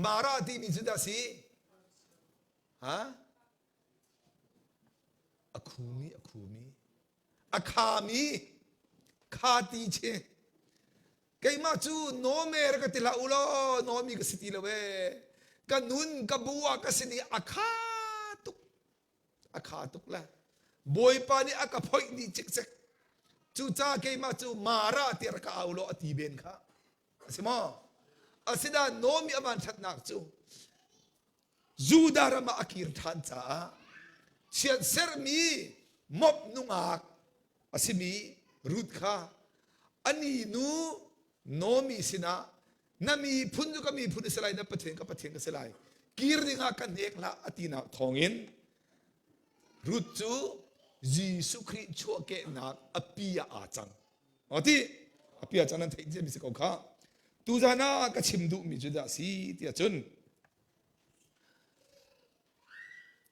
mara ti mi cu dah si ha a khumi a khumi a khami kha ti che keimah cu Nomer ka ti hlah u law Naomi ka si ti lo ee ka nun ka bu ah ka sin i a kha tuk a kha tuk le Bawipa nih a ka phoih dih cikcek cucaah keimah cu Mara tiah rak ka au law a ti ben kha a si maw asinain Naomi a vanṭhatnak cu Judah ram ah a kir ṭhan caah chiatsermi mop nungak a simi Ruth kha ani nu Naomi sinah na miphun cu ka miphun a si lai na Pathian ka Pathian ka si lai kir dingah ka hnek hlah a tinak thawngin Ruth cu Jesuh Khrih chuahkehnak a pi ah aa cang. Ti a pi ah cang nan theih ciami si ko kha. Tuzan ah ka chim duhmi cu dah si tiah cun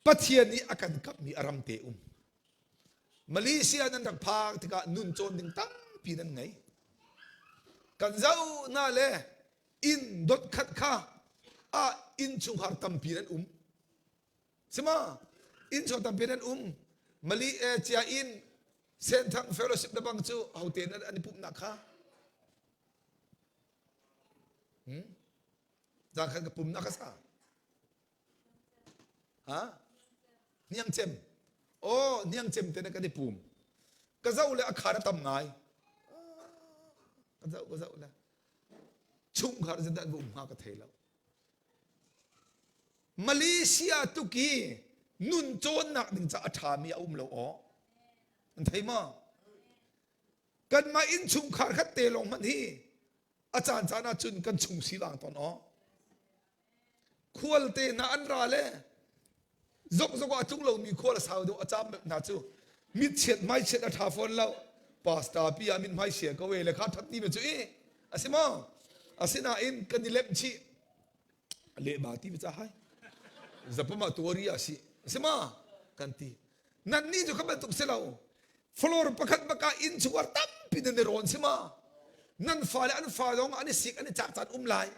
Pathian nih a kan kapmi a ram te um. Malaysia nan rak phak tikah nun cawn ding tampi nan ngei. Kan zoh na le inn dot khat kha ah innchungkhar tampi nan um. Sima innchung tampi nan um. Mali eh, cia in Senthang Fellowship le bang cu hote nan an i pumhnak kha. Hmm? Zang khan ka pumnak ka sa. Ha? Hniang cem. Oh, hniang cem te na kan i pum. Ka zoh le a khar a tam ngai. Ka zoh ka zoh le. Chungkhar zan dan um hnga ka thei lo. Malaysia tuki nun cawnnak ding ca a ṭhami a um lo aw. An thei ma? Kanmah innchungkhar khat te lawng hmanh hi a caan caan ah cun kan chung silang tawn aw khualte hna an ra le zokzok ah a tlung lomi khual a sau deuh a caam hna cu mitchiat hmaichiat a ṭha fawn lo pastor pi ah mit hmai sia ko e le kha ṭhat ti me cu i a si maw asinain kan i lemh chih lehba ti ca hai zapama tuari a si a si ma kan ti nan nih cu kha bantuk si lo floor pakhat bak ah inn chungkhar tampi nan i rawn si ma nan fale an fa zong an i sik an i cak caan um lai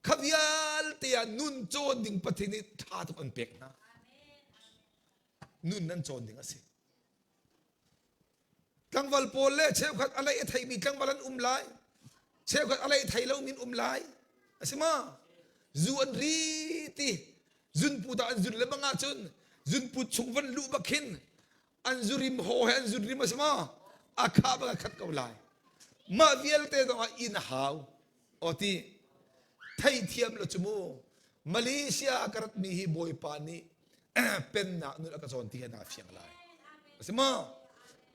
kha vialte ah nun cawn ding Pathian nih ṭha tuk an pek hna nun nan cawn ding a si tlangval pawl le cheukhat a lei a theimi tlangval an um lai cheukhat a lei thei lomi an um lai a si ma zu an ri ti zunput ah an zun le bang ahcun zunput chung van luh bak khin an zurim haw he an zun rim a si ma a kha bak a khat ko lai mah vialte zong ah inn a hau o ti theithiam lo cu mu Malaysia ka rat mi hi Bawipa nih pennak nun a ka cawn ti he naa fiang lai a si ma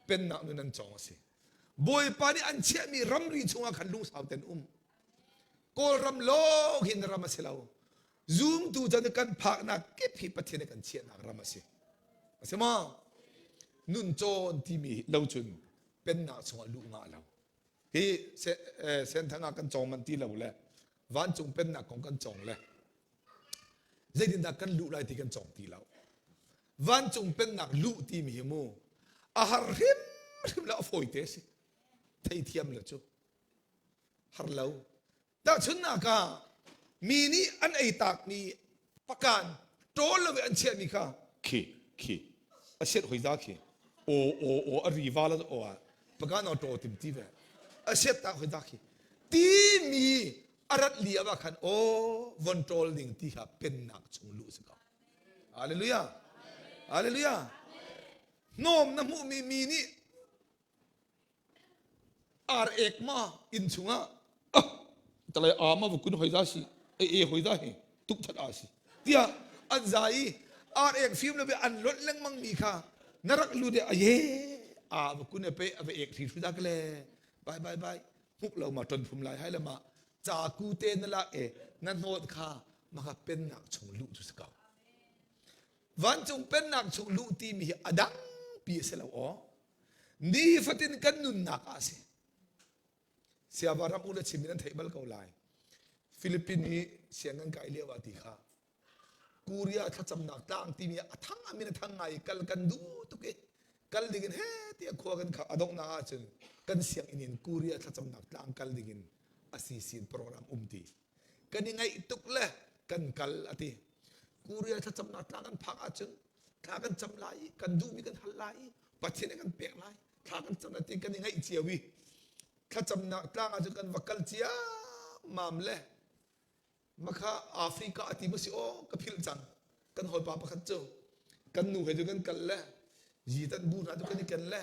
pennak nun an cawng a si Bawipa nih an chiahmi ramri chungah khan lungsau ten um Kawlram lawng hin ram a si lo Zumtu chan kan phaknak kip hi Pathian nih kan chiahnak ram a si. A si maw? Nun cawn timi lo cun pennak chungah luh ngah lo. Hi senthang ah kan cawng man ti lo le vancung pennak kong kan cawng le zeitindah kan luh lai ti kan cawng ti lo. Vancung pennak luh timi hi mu a har hrimhrim le a fawi te si. Theithiam le cu har lo. Tahchunhnak ah mi nih an ei takmi pakan ṭawl lo i an chiahmi kha khi khi a siat hoi za khi aw aw aw a ri va la aw ah pakan aw ṭaw tim ti ve a siat tak hoi za khi timi a rat li ah khan aw von ṭawl ding ti kha pennak chung luh si ko. Hallelujah. Hallelujah. Hnawm na hmuhmi mi nih Ar ek ma inn chungah ah talai a ma vukun hoi da si e e hoi da hi tuk that a si tiah an za i ar ek fim lo an lonh lengmang mi kha na rak lu de aye a vukun e pe a va ek thri thru da kle bye bye bye hmuk lo ma ton phum lai hai le ma cha ku te na la e na hnawt kha maka pennak chung lu chu si ko vancung pennak chung luh timi hi a dang pi a si lo aw Nifatin kan nunnak ah a si. Siava ram u le chim in an theih bal ko lai. Philippine i sianginn kai lio ah ti kha Korea thlacamnak tlang timi a thang amin a thang ngai kal kan duh tuk i kal ding in he tiah khua kan kha a donghnak ahcun kan sianginn in Korea thlacamnak tlang kal ding in a si sin program um ti kan i ngaih tuk le kan kal a ti Korea thlacamnak tlang kan phak ahcun thla kan cam lai i kan duhmi kan hal lai i Pathian nih kan pek lai thla kan cam lai ti kan i ngaih cio i thlacamnak tlang ah cun kan va kal ciammam le makha Africa a ti maw si aw ka philh cang kan hawipa pakhat cu kan nu he cu kan kal le zitan bu hna cu kan i ken le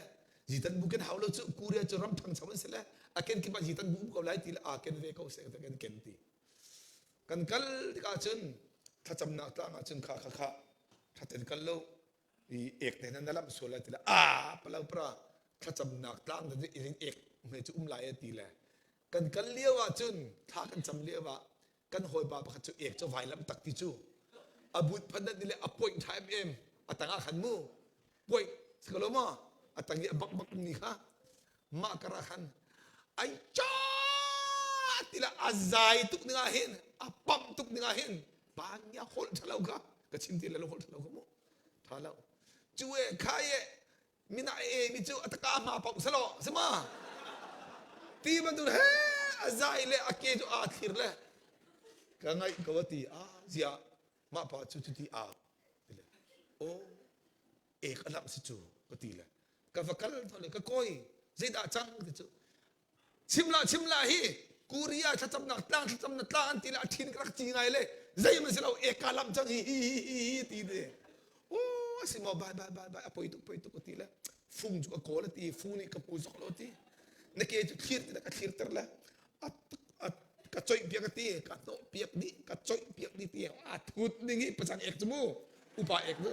zitan bu kan hau lo cu Korea cu ram ṭhangcho an si le a ken kip ah zitan bu um ko lai ti le aa ken ve ko seh kan ken ti Kan kal tikah cun thlacamnak tlang ah cun kha kha kha thaten kal lo i ek te na lamh sual lai ti le a palau pra thlacamnak tlang te in ek hme cu um lai ti le kan kal lio ah cun thla kan cam lio ah kan hawipa pakhat cu ek cu vailam tak ti cu a but phan le a point tha em em a tangah khan mu point sikalo ma a tang i a bak bak ni kha mah kar ah khan ai cha tila a zai tuk ning ah hin a pam tuk ning ah hin pa nia holh thalo kha ka chim ti le holh thalo kha mu tha lo chu e kha ye mina e mi chu ataka ma pau salo sima ti bantuk he a zai le a ke chu a thlir le ka ngai ko ti a zia mah pa chu chu ti a ti le o ek a lamh si cu ka ti le ka va kal le ka kawi zeidah cang ti cu chim la chim la hi Korea thlacamnak tlang thlacamnak tlang an ti le a thin ka rak ci ngai le zei man si lo ek ka lamh cang hi hi hi hi hi ti te o si maw bai bai bai bai a poi tuk poi tuk ti le fung cu ka kawl ti fung nih ka hmu zok lo ti na ke cu thlir ti ka thlir ter le a ka coih piak a ti ka hnawh piak dih ka coih piak dih ti a thut ding i pacang ek cu mu upa ek cu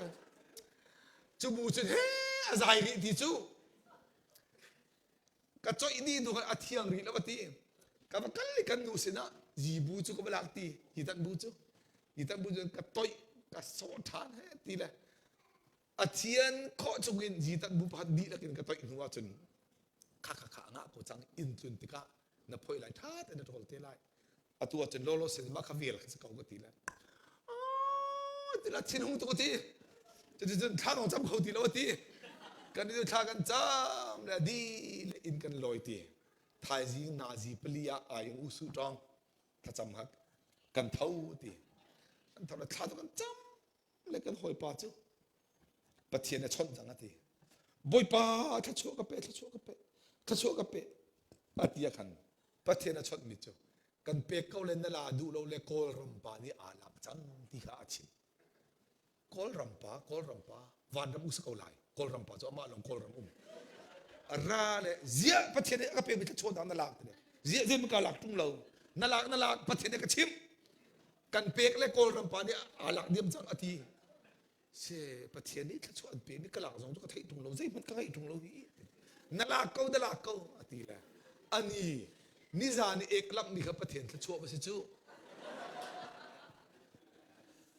cu bu cun he a zai rih ti cu ka coih dih hnu a thiang rih lo a ti ka va kal i kan nu sinah zibu cu ka va lak ti hi tan bu cu hi tan bu cu ka toih ka sawh ṭhan he ti le a thian khawh chungin zitan bu pakhat dihlak in ka toih hnu ahcun kha kha kha ngah ko cang inn tlun tikah na phoi lai ṭha tein na ṭawl te lai atu ahcun lawlaw sin mah kha vel kha si ko ka ti le ti la thinhung tuk ti cuticun thla dong cam kho ti lo ti kan i thla kan cam le di le inn kan lawi ti thaizing nazi pali ah ayung u su tong thlacam hak kan tho ti kan tho le thla tu kan cam le kan hawipa cu Pathian a chawnh cang a ti. Bawipa thluachuah ka pe thluachuah ka pe thluachuah ka pe a ti ah khan Pathian a chawnhmi cu kan pek ko le na la duh lo le Kawlram pa nih aa lak cang ti kha a chim. Kawlram pa Kawlram pa vanram u si ko lai Kawlram pa cu amah lawng Kawlram um. A ra le ziah Pathian nih a ka pekmi thluachuahnak na lak ti le ziah zei ka lak ṭung lo na lak na lak Pathian nih ka chimh kan pek le Kawlram pa nih aa lak diam cang a ti. Se Pathian nih thluachuah an pemi ka lak zong cu ka theih ṭung lo zeihmanh ka ngeih ṭung lo hi na lak ko na lak ko a ti le ani nizan i ek lamh mi kha Pathian thluachuah va si cu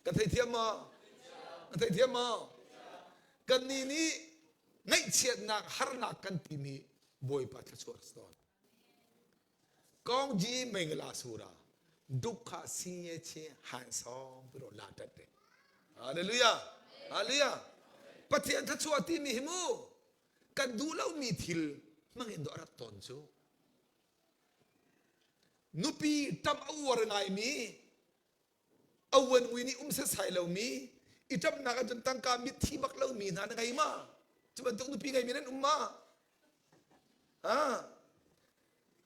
ka theithiam maw ka theithiam maw kannih nih. Ngaihchiatnak harnak kan timi Bawipa thluachuah si tawn. Kongji mengla sura dukha sinye chin han song piro la tat te. Hallelujah. Hallelujah. Pathian thluachuah timi hi mu kan duh lomi thil hmangin do rat tawn cu. Nupi tam a uar ngaimi a uan nih um setsai lomi i ṭamnak ahcun tangka mitthi bak lomi hna na ngei ma? Cu bantuk nupi ngeimi nan um ma? Ha?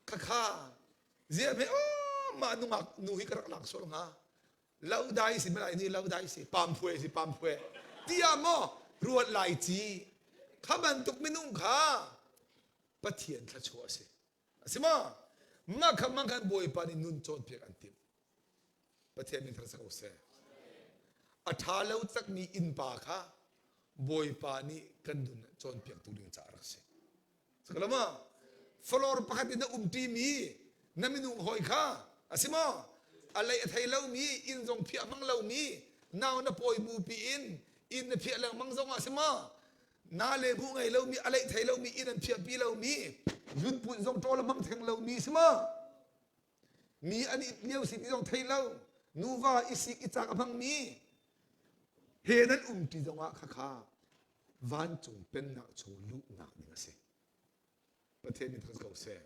Khakha ziah hme oh mah nungak nu hi ka rak lak sual hnga. Lo dai si malai ni lo dai si pam phue si pam phue tiah maw ruat lai ci kha bantuk minung kha Pathian thluachuah a si. A si maw? Mah kha mah khan Bawipa nih nun cawnpiak an timh. Pathian min thangsak ko seh. A ṭha lo takmi innpa kha Bawipa nih kan nun cawnpiaktu ding caah rak si. Sakalama, falor pakhat in na umṭimi na minung hawi kha a si maw? A lei a thei lomi, inn zong phiah hmang lomi, nau na pawi bu piin inn na phiah lengmang zong ah si maw? Na le bu ngei lomi, a leih thei lomi, inn an phiahpi lomi, zunput zong ṭawl a hmang theng lomi si maw? Mi an it lio si ti zong thei lo nuva i sik i cak a hmangmi he nan um ṭi zongah khakha vancung pennak chung luhnak ding a si. Pathian min thang ko seh.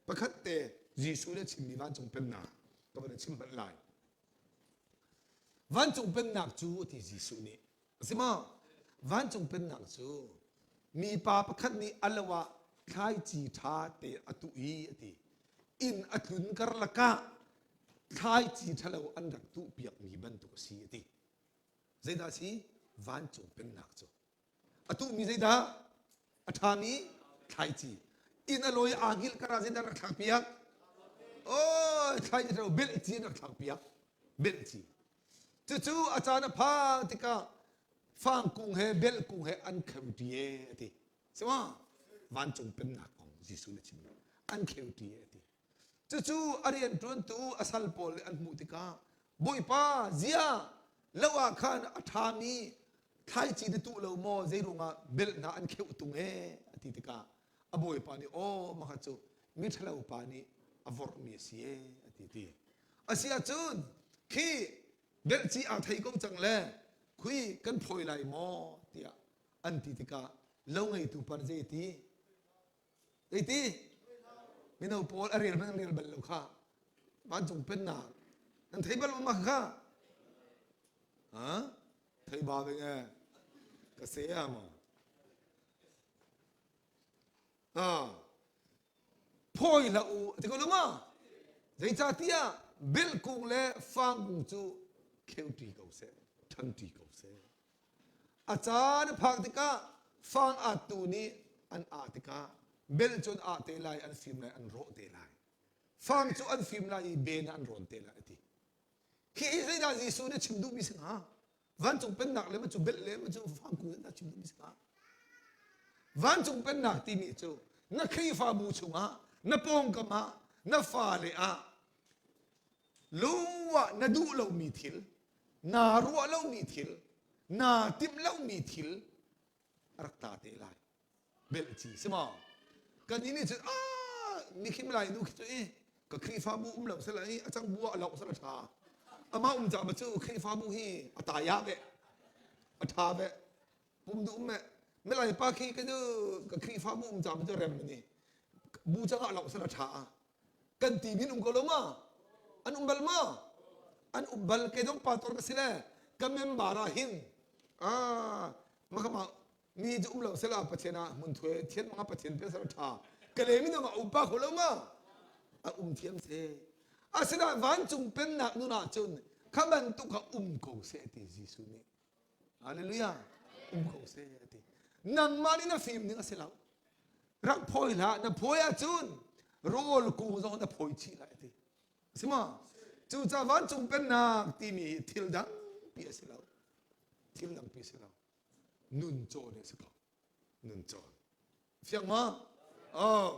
Pakhat te Jesuh nih a chimmi vancung pennak ka van chim hmanh lai. Vancung pennak cu ti Jesuh nih A si maw? Vancung pennak cu mipa pakhat nih a lo ah thlaici ṭha te a tuh i a ti. Inn a tlun karlak ah thlaici ṭhalo an rak tuhpiakmi bantuk a si a ti. Zeidah a si? Vancung pennak cu. A tuhmi zeidah? A ṭhami thlaici. Inn a lawi aa hngilh kar ah zeidah rak thlakpiak? Oh, thlaici ṭhalo belhci an rak thlakpiak. Belhci. Cucu a caan a phak tikah fangkung he belhkung he an kheuṭi e a ti. Sima vancung pennak kong Jesuh nih a chim. An kheuṭi e a ti. Cucu a rianṭuantu a sal pawl nih an hmuh tikah Bawipa zia lo ah khan a ṭhami thlaici na tuh lo maw zei ruangah belh hna an kheuh tung e a ti tikah a bawipa nih aw mah cu miṭhalo pa nih a vorhmi a si e a ti ti. A si ahcun khi belhci aa thei ko cang le khui kan phawi lai maw tiah an ti tikah lo ngeitu par zei ti zei ti mino pawl a rel hmanh rel bal lo kha vancung pennak nan thei bal ma kha ha thei ba ve nge ka se a maw Phawi hlah u a ti ko lo ma? Zeicahtiah belhkung le fangkung cu kheuṭi ko seh, ṭhanṭi ko seh. A caan a phak tikah fang attu nih an ah tikah belh cu an ah te lai, an fim lai, an rawh te lai. Fang cu an fim lai i ben ah an rawn te lai a ti. Hi zeidah Jesuh nih chim duhmi si hnga? Vancung pennak le cu belh le cu fangkung in chim duhmi si hnga? Vancung pennak timi cu na Khrihfabu chungah, na pawngkam ah, na fale ah lungah na duh lomi thil, naa ruah lomi thil, naa timh lomi thil a rak tla te lai. Belh ci si maw? Kan nih cun ah mi khim lai nu khi cu i ka Khrihfabu um lo sela i a cang bu ah lo sela tha. Amah um ca cu Khrihfabu hi a taya ve. A tha ve. Pum du um me. Milai pa khi ka cu ka Khrihfabu um ca cu rem ni. Bu cangah lo sela tha. Kan ti min um ko lo ma? An um bal ma? An um bal ke dong pastor ka si le ka member ah hin ah makama mi cu um lo sela Pathian ah hmun thue thian manga Pathian pe sela tha ka le mi dang a um pa kho lo ma a um thiam se asinain vancung pennak nun ah cun kha bantuk kha um ko seh ti Jesuh nih hallelujah um ko seh ti nangmah nih na fim ding a si lo rak phawi hlah na phawi ahcun rawl kung zong na phawi chih lai ti si ma cucaah vancung pennak timi thil dangpi a si lo thil dangpi a si lo nun cawn a si ko nun cawn fiang ma oh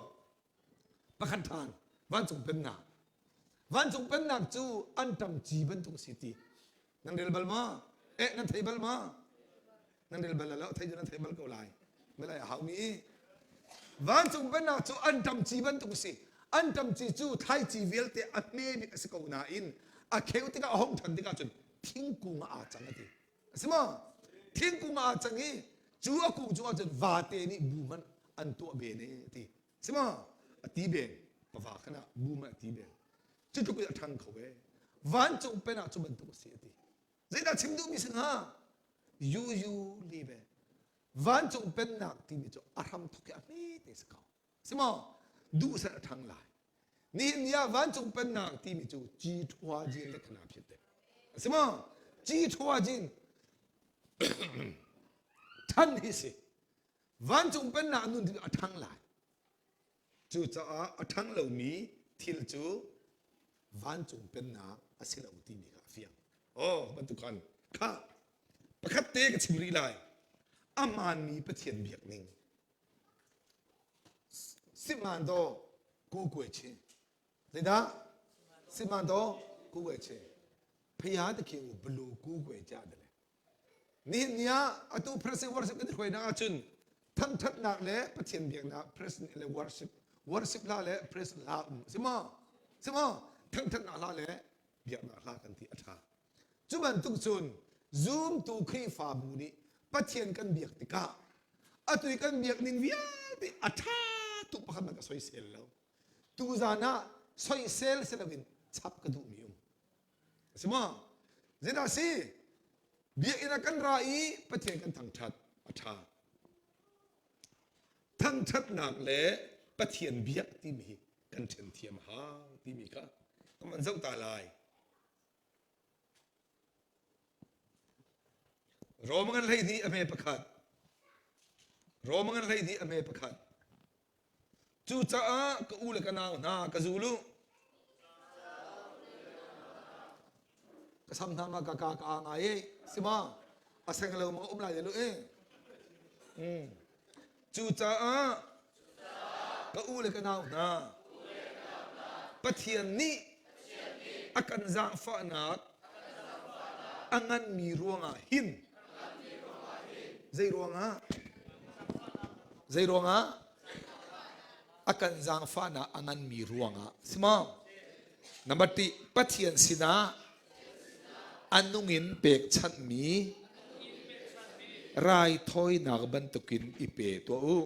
pakhat ṭhan vancung pennak vancung pennak cu anṭam ci bantuk si ti nan rel bal ma eh nan thei bal ma nan rel bal lo thei cu nan thei bal ko lai. Malai a haumi. Vancung pennak cu anṭam ci bantuk a si. Anṭam ci cu thlaici vialte a hme bik a si ko nain a kheu tikah a hung ṭhan tikah cun thingkung ah aa cang a ti. A si maw? Thingkung ah aa cang i cu a kung cungah cun vate nih bu hmanh an tuah ben e a ti. Si maw? A ti ben. Pava khan ah bu hmanh a ti ben. Cu tluk in a ṭhang kho e. Vancung penah cu bantuk a si a ti. Zeidah chim duhmi si hnga? Yu yu li ve. Vancung pennak timi cu a hram thok i a hmete si ko. Si maw? Duh seh a ṭhang lai. Nihin ni ah vancung pennak timi cu ci ṭhua jin le khana phit te. Si maw? Ci ṭhua jin ṭhan hi si. Vancung pennak nun cu a ṭhang lai. Cucaah a ṭhang lomi thil cu vancung pennak a si lo timi kha a fiang. Oh, bantuk khan kha pakhat te ka chim rih lai. A hmaanmi Pathian biak ning. Sihmanhdaw ku kuai chin. Zeidah? Sihmanhdaw ku kuai chin. Phaya te u blu ku kuai cha de le. Nihin ni ah atu president worship kan hruainak ahcun thangthatnak le Pathian biaknak president le worship worship hla le president hla um si maw si maw thangthatnak hla le biaknak hla kan ti a tha cu bantuk cun zumtu Khrihfabu nih Pathian kan biak tikah atu i kan biak ning vialte a tha tuk pakhat man ka soisel lo tuzan ah soisel si loin chap ka duhmi um Si maw? Zeidah si? Biakinn ah kan ra i Pathian kan thangṭhat a ṭha. Thangṭhatnak le Pathian biak timi hi kan ṭhen thiam a hau timi kha kan van zoh ta lai. Rom ngan 12 a hme pakhat. Rom ngan 12 a hme pakhat. Cucaah ka u le ka nau hna ka zul u. Ka sam hna ma ka ka ka ngai e si ma a seng lo ma um lai lu e. Mm. Cucaah ka u le ka nau hna Pathian nih a kan zaangfahnak a nganmi ruangah hin zei ruangah zei ruangah a kan zaangfahnak a nganmi ruangah si maw number ti Pathian sinah a nung in pekchanhmi raithawinak bantukin i pe tuah u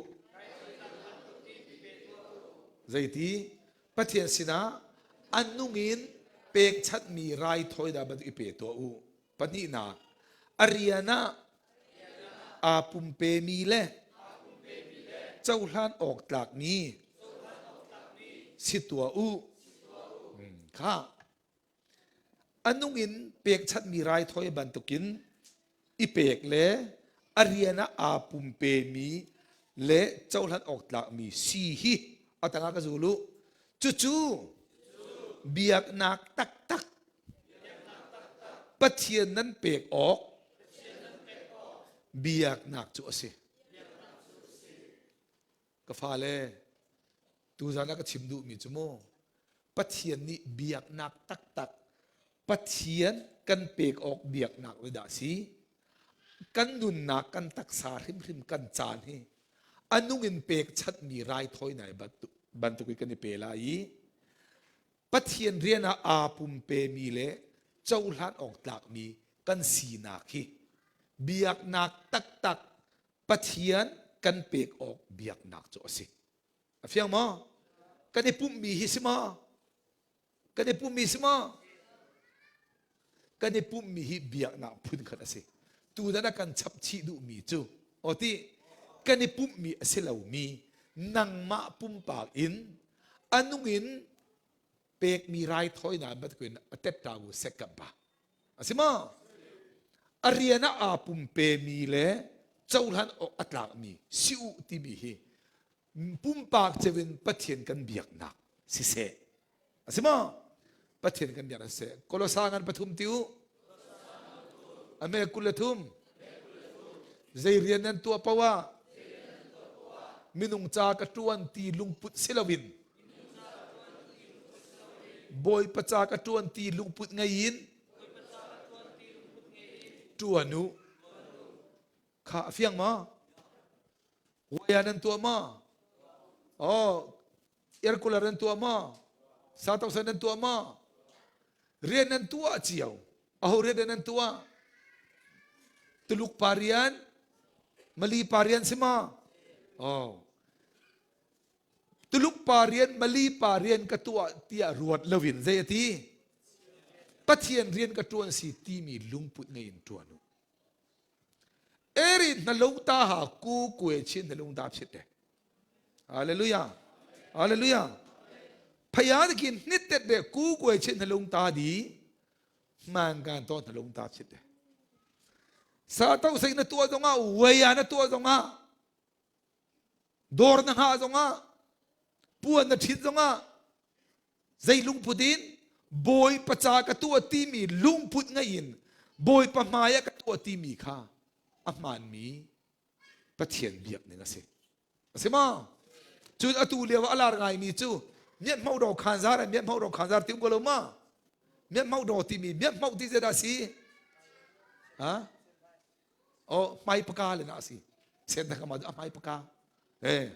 zeiti Pathian sinah a nung in pekchanhmi raithawinak bantuk i pe tuah u. Pahnihnak, a rian ah aa pumpemi le cohlan awk tlakmi si tuah u. Kha a nung in pekchanhmi raithawi bantukin i pek le a rian ah aa pumpemi le cohlan awk tlakmi si hi a tangah ka zul u. Cucu biaknak taktak Pathian nan pek awk biaknak cu a si. Ka fale, tuzan ah ka chim duhmi cu mu Pathian nih biaknak taktak Pathian kan pek awk biaknak ui dah si kan nunnak kan taksa hrimhrim kan caan hi a nung in pekchanhmi raithawinak bantuk i kan i pe lai i Pathian rian ah aa pumpemi le cohlan awk tlakmi kan sinak hi biaknak taktak Pathian kan pek awk biaknak cu a si. A fiang maw? Kan i pumhmi hi si maw? Kan i pumhmi si maw? Kan i pumhmi hi biaknak phunkhat a si. Tutan a kan chap chih duhmi cu aw ti kan i pumhmi a si lomi nangmah pumpak in a nung in pekmi raithawinak bantukin a tepta bu sek pa a si maw a rian ah aa pumpemi le cohlan awk a tlakmi si u timi hi pumpak ceu in Pathian kan biaknak siseh a si maw Pathian kan biaknak siseh Kolosa ngan pathum ti u ame 23 zei rian nan tuah poah ah minung ca ka tuan ti lungput si loin Bawipa ca ka ṭuan ti lungput ngei in ṭuan u. Kha a fiang maw? Waya nan tuah ma? Oh, air cooler nan tuah ma? Satoksan nan tuah ma? Rian nan tuah cio. Aho rian nan tuah? Tuluk pa rian, Mali pa rian si ma? Oh. Tuluk pa rian, Mali pa rian ka tuah tiah ruat loin zei a ti? Pathian rian ka ṭuan si timi lungput ngei in ṭuan u. Eri na lo ta ha ku kue chin na lung da phit de. Hallelujah. Hallelujah. Phaya de kin nit tet de ku kue chin na lung ta di man kan to na lung ta phit de. Sa to sei na tua zonga waya na tua zonga dawr na hngah zongah puan na ṭhit zongah zei lungput in Bawipa ca ka tuah timi lungput ngei in Bawipa hmai ah ka tuah timi kha a hmaanmi Pathian biak ning a si. A si ma? Cun atu lio ah a lar ngaimi cu miat hmo do khan zar miat hmo do khan zar ti um ko lo ma? Miat hmo do timi miat hmo ti zeidah si? Ha? Oh, hmai paka le na si. Sen ta kama a hmai paka. Eh.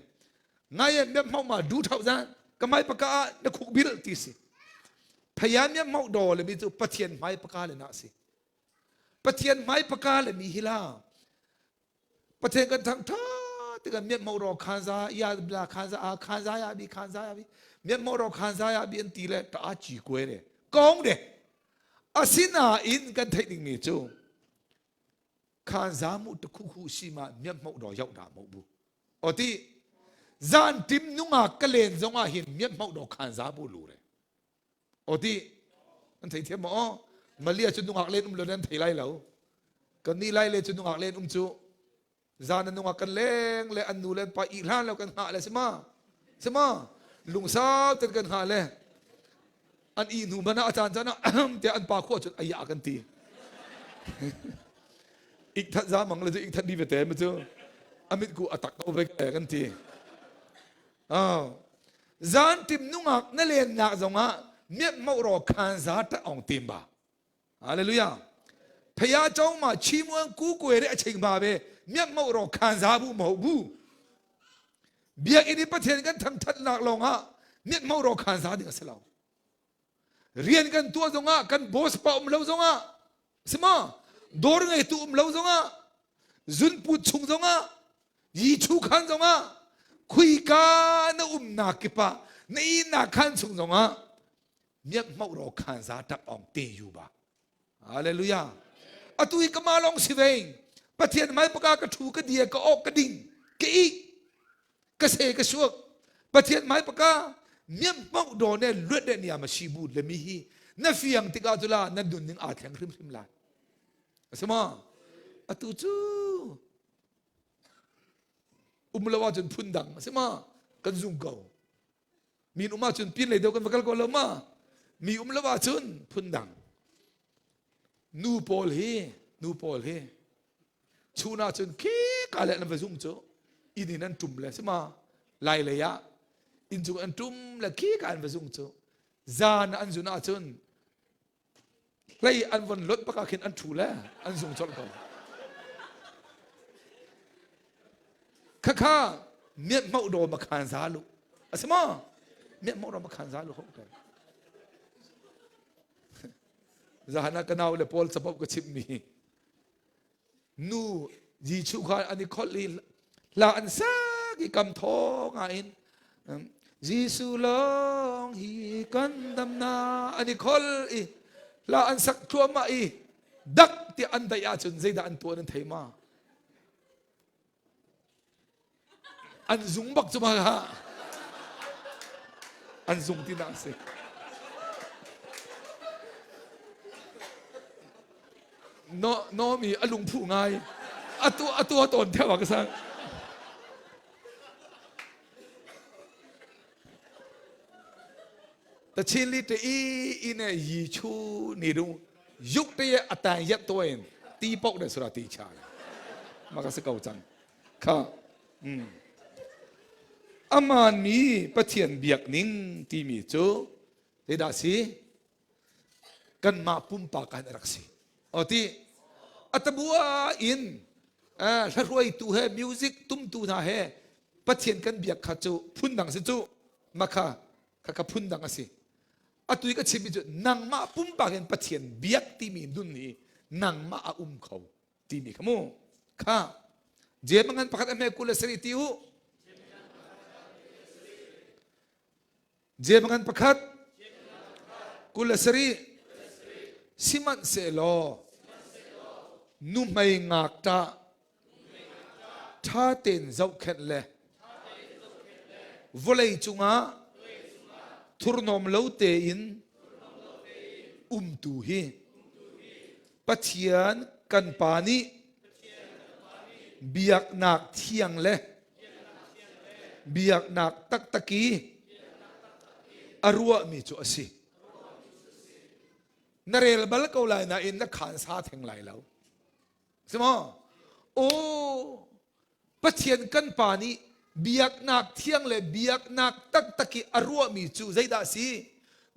Ngai me mau ma du thau zan ka mai paka na khuk bil ti si. Phaya me mau do le mi chu Pathian hmai paka le na si. Pathian hmai paka le mi hila. Pathian kan thang tha ti kan miat mau ro khan za ya bla khan za a khan za ya bi khan za ya bi miat mau ro khan za ya bi an ti le ta chi kwe re kong de asinain kan theih ding mi cu khan zamu te khu khu si ma miam hmo do yau da mo bu o ti zan tim nunga ka len zong ah hin miam hmo do khan za bu lu re o ti an thei thiam mo malia chu nungak len um lo nan thei lai lo kan ni lai le chu nungak len um chu Zan an nungak kan leng le an nu le an pa ih hlan lo kan hngah le si ma? Si ma? Lungsau ten kan hngah le an ih hnu hmanh ah a caan caan ah tiah an pa khua cun ayah kan ti. Ik that za mang le cu ik that di vete ma cu amit ku atak ko ve kan ti. Oh. Zan tim nungak na len nak zongah miat mo ro khan za ta ong tim ba. Hallelujah. Phaya chong ma chi muang ku kwe re aching ba be miak mo ro khan za bu mo bu. Biak in Pathian kan thang that nak long ah miak mo ro khan za ding asilo. Rian kan tua zong ah kan boss pa um lo zong ah sima dor ngei tu um lo zong ah zun pu chung zong ah yi chu khan zong ah khuika na um nak kipa na i na khan chung zong ah miak hmoh ro khan za tak ong te yu ba hallelujah atu hi kama long si veng pathian mai paka ka thu ka dia ka ok ka ding ka i ka se ka suak pathian mai paka miam hmoh do ne luat de nia ma si bu le mi hi na fiang tikah cu la na nun ning aa thleng hrim hrim lai asima atu cu um lo ahcun phun dang asima kan zung ko Mi um ahcun pin lei deuh kan va kal ko lo ma? Mi um lo ahcun phundang. Nu pawl hi, nu pawl hi chun ahcun khi ka le nan va zung cu inn in an ṭum le si ma? Lai lei ah inn cung an ṭum le khi ka an va zung cu zan an zun ahcun hlei an von lonh bak ah khin an ṭhu le an zung colh ko. Khakha miat hmoh do ma khan za lu. A si maw? Miat hmoh do ma khan za lu ho ko. Zahana ka nau le Paul capo ka chimh mi nu Jesuh kha an i kholh i hla an sak i kam thawng ah in Jesuh lawng hi kan damnak an i kholh i hla an sak thluahmah i dak tiah an daih ahcun zeidah an tuah nan thei ma? An zung bak cu ma ha an zung ti nak si. No no mi a lungphu ngai atu atu a tawn theo ka sang. Ta chin li te i ine yi chu ni rung yuk te ye atan yat to in ti pok de sura ti cha ma ka se ko chang kha aman mi Pathian biak ning timi cu zeidah si kanmah pumpak kan rak si o ti atabua in hla hruaitu he music tumtu hna he. Pathian kan biak kha cu phundang si cu makha kha kha phundang a si. Atu i ka chimmi cu nangmah pumpak in Pathian biak timi nun hi nangmah a um kho timi kha mu. Kha Jeim ngan pakhat a hme 27 ti u. Jeim ngan pakhat 27 sihmanhsehlaw nuhmei ngakṭah ṭha tein zohkhenh le vawlei cungah thurhnawm lo tein umtu hi Pathian kan Pa nih biaknak thiang le biaknak taktak i a ruahmi cu a si. Na rel bal ko lai nain na khaan sa theng lai lo. Si maw? Aw, Pathian kan Pa nih biaknak thiang le biaknak taktak i a ruahmi cu zeidah a si?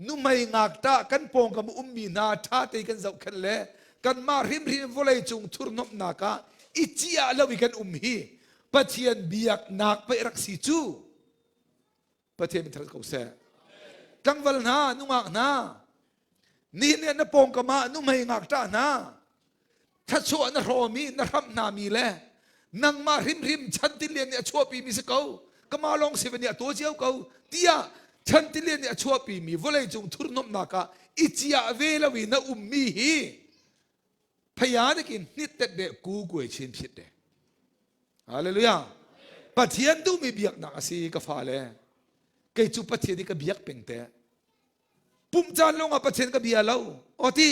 Nuhmei ngakṭah kan pawngkam ummi hna ṭha te kan zohkhenh le kanmah hrimhrim vawlei cung thurhnawmhnak ah i ciah lo i kan um hi Pathian biaknak pei rak si cu. Pathian min thangṭhat ko seh. Tlangval hna, nungak hna, nihin ni na pawngkam ah nuhmei ngakṭah hna, thluachuah na hrawmi, na hramh hna mi le nangmah hrimhrim chan tilian nih a chuahpi mi si ko, kama lawng si nih a tuah cio ko, tiah chan tilian nih a chuahpi mi vawleicung thurhnawmhnak ah i ciah ve lo i na ummi hi phaya nakin hnit tet de ku kuai chin phit de. Hallelujah. Pathian duhmi biaknak a si ka fale. Kei cu Pathian i ka biak peng te. Pum caan lawng ah Pathian ka bia lo. O ti.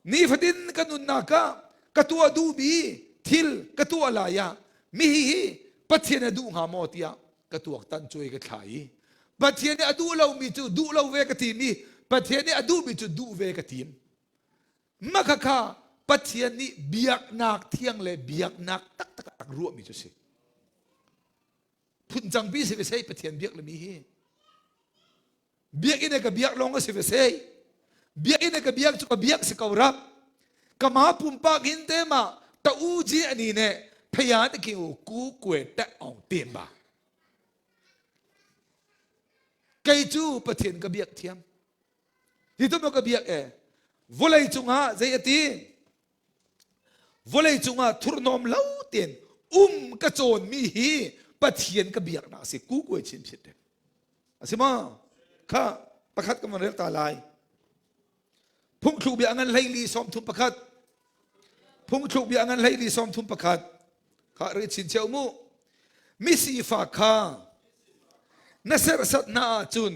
Nifatin ka nunnak ah ka tuah duhmi thil ka tuah lai ah mi hi Pathian a duh hnga maw tiah ka tuaktan cuai ka thla i Pathian nih a duh lomi cu duh lo ve ka tim i Pathian nih a duhmi cu duh ve ka tim. Makhakha Pathian nih biaknak thiang le biaknak taktak a rak ruahmi cu si. Phun cangpi si ve sei Pathian biak le mi hi. Biakinn ka biak lawng a si ve sei. Biakinn ka biak cu ka biak si ko rak. Kama pumpak hin te ma ta u ji ani ne phaya te ki u ku kwe ta ong tem ba. Kei cu Pathian ka biak thiam. Ti tu ka biak e vawlei cungah zei a ti vawlei cungah thurhnawm lo tein um ka cawnmi hi Pathian ka biaknak a si ku kuai chin phit de a si ma kha pakhat ka van rel ta lai phungthluk bia ngan hlei li 31 phungthluk bia ngan hlei li 31 kha ri chin cheu mu misifak kha na serhsat hna ahcun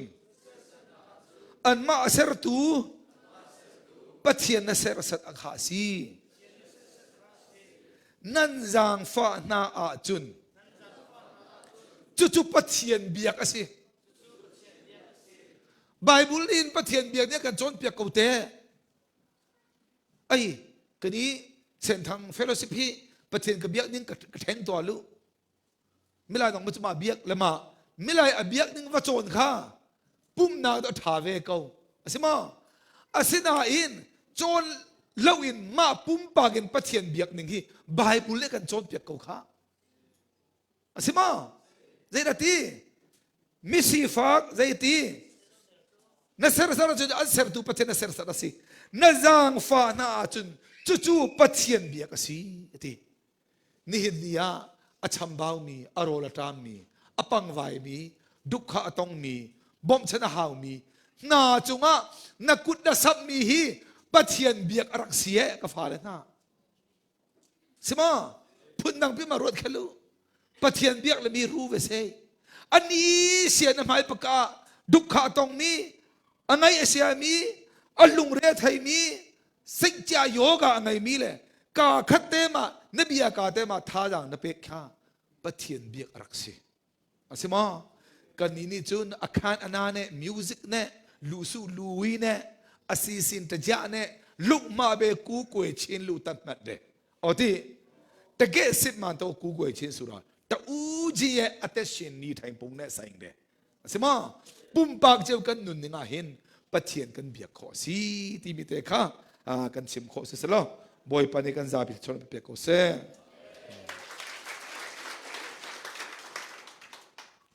anmah sertu Pathian na serhsat a kha si nan zaangfah hna ahcun cucu Pathian biak a si Bible in Pathian biak nih a kan cawnpiak ko te Ai kan i Senthang fellowship hi Pathian ka biak ning ka ṭhen tuah lu. Milai dong ma biak le ma milai a biak ning va cawn kha pumnak a ṭha ve ko. A si maw? Asinain cawn lo in mah pumpak in Pathian biak ning hi Bible nih kan cawnpiak ko kha. A si maw? Zeidah ti? Misifak zei ti? Na serser ahcun an sertu Pathian na serser a si. Na zaangfah hna ahcun cucu Pathian biak a si a ti. Nihin ni ah a chambaumi, a rawl a ṭammi, a pangvaimi, dukkha a tongmi, bawmhchanh a haumi hna cungah na kut na samhmi hi Pathian biak a rak si eh ka fale hna. Si ma? Phundang pi ma ruat khel u. Pathian biak le mi ru ve se. Ani sian a hmai paka dukkha tong mi, a ngai a sia mi, a lungre thei mi, sikcia yoga a ngei mi le ka khat te ma na bia ka te ma thazaang na pek kha Pathian biak a rak si. A si maw? Kannih nih cun a khan ana ne music ne lusu lui ne asi sin tajah ne lukma be ku kue chin lu tat mat de oti tage sit man to ku kue chin sura ta u ji ye ate shin ni thaing pung ne saing de a si maw pumpak ceu kan nun ning ah hin pathian kan biak khawh si timi te kha kan chim khawh si selo bawipa nih kan zapi chon pe ko seh.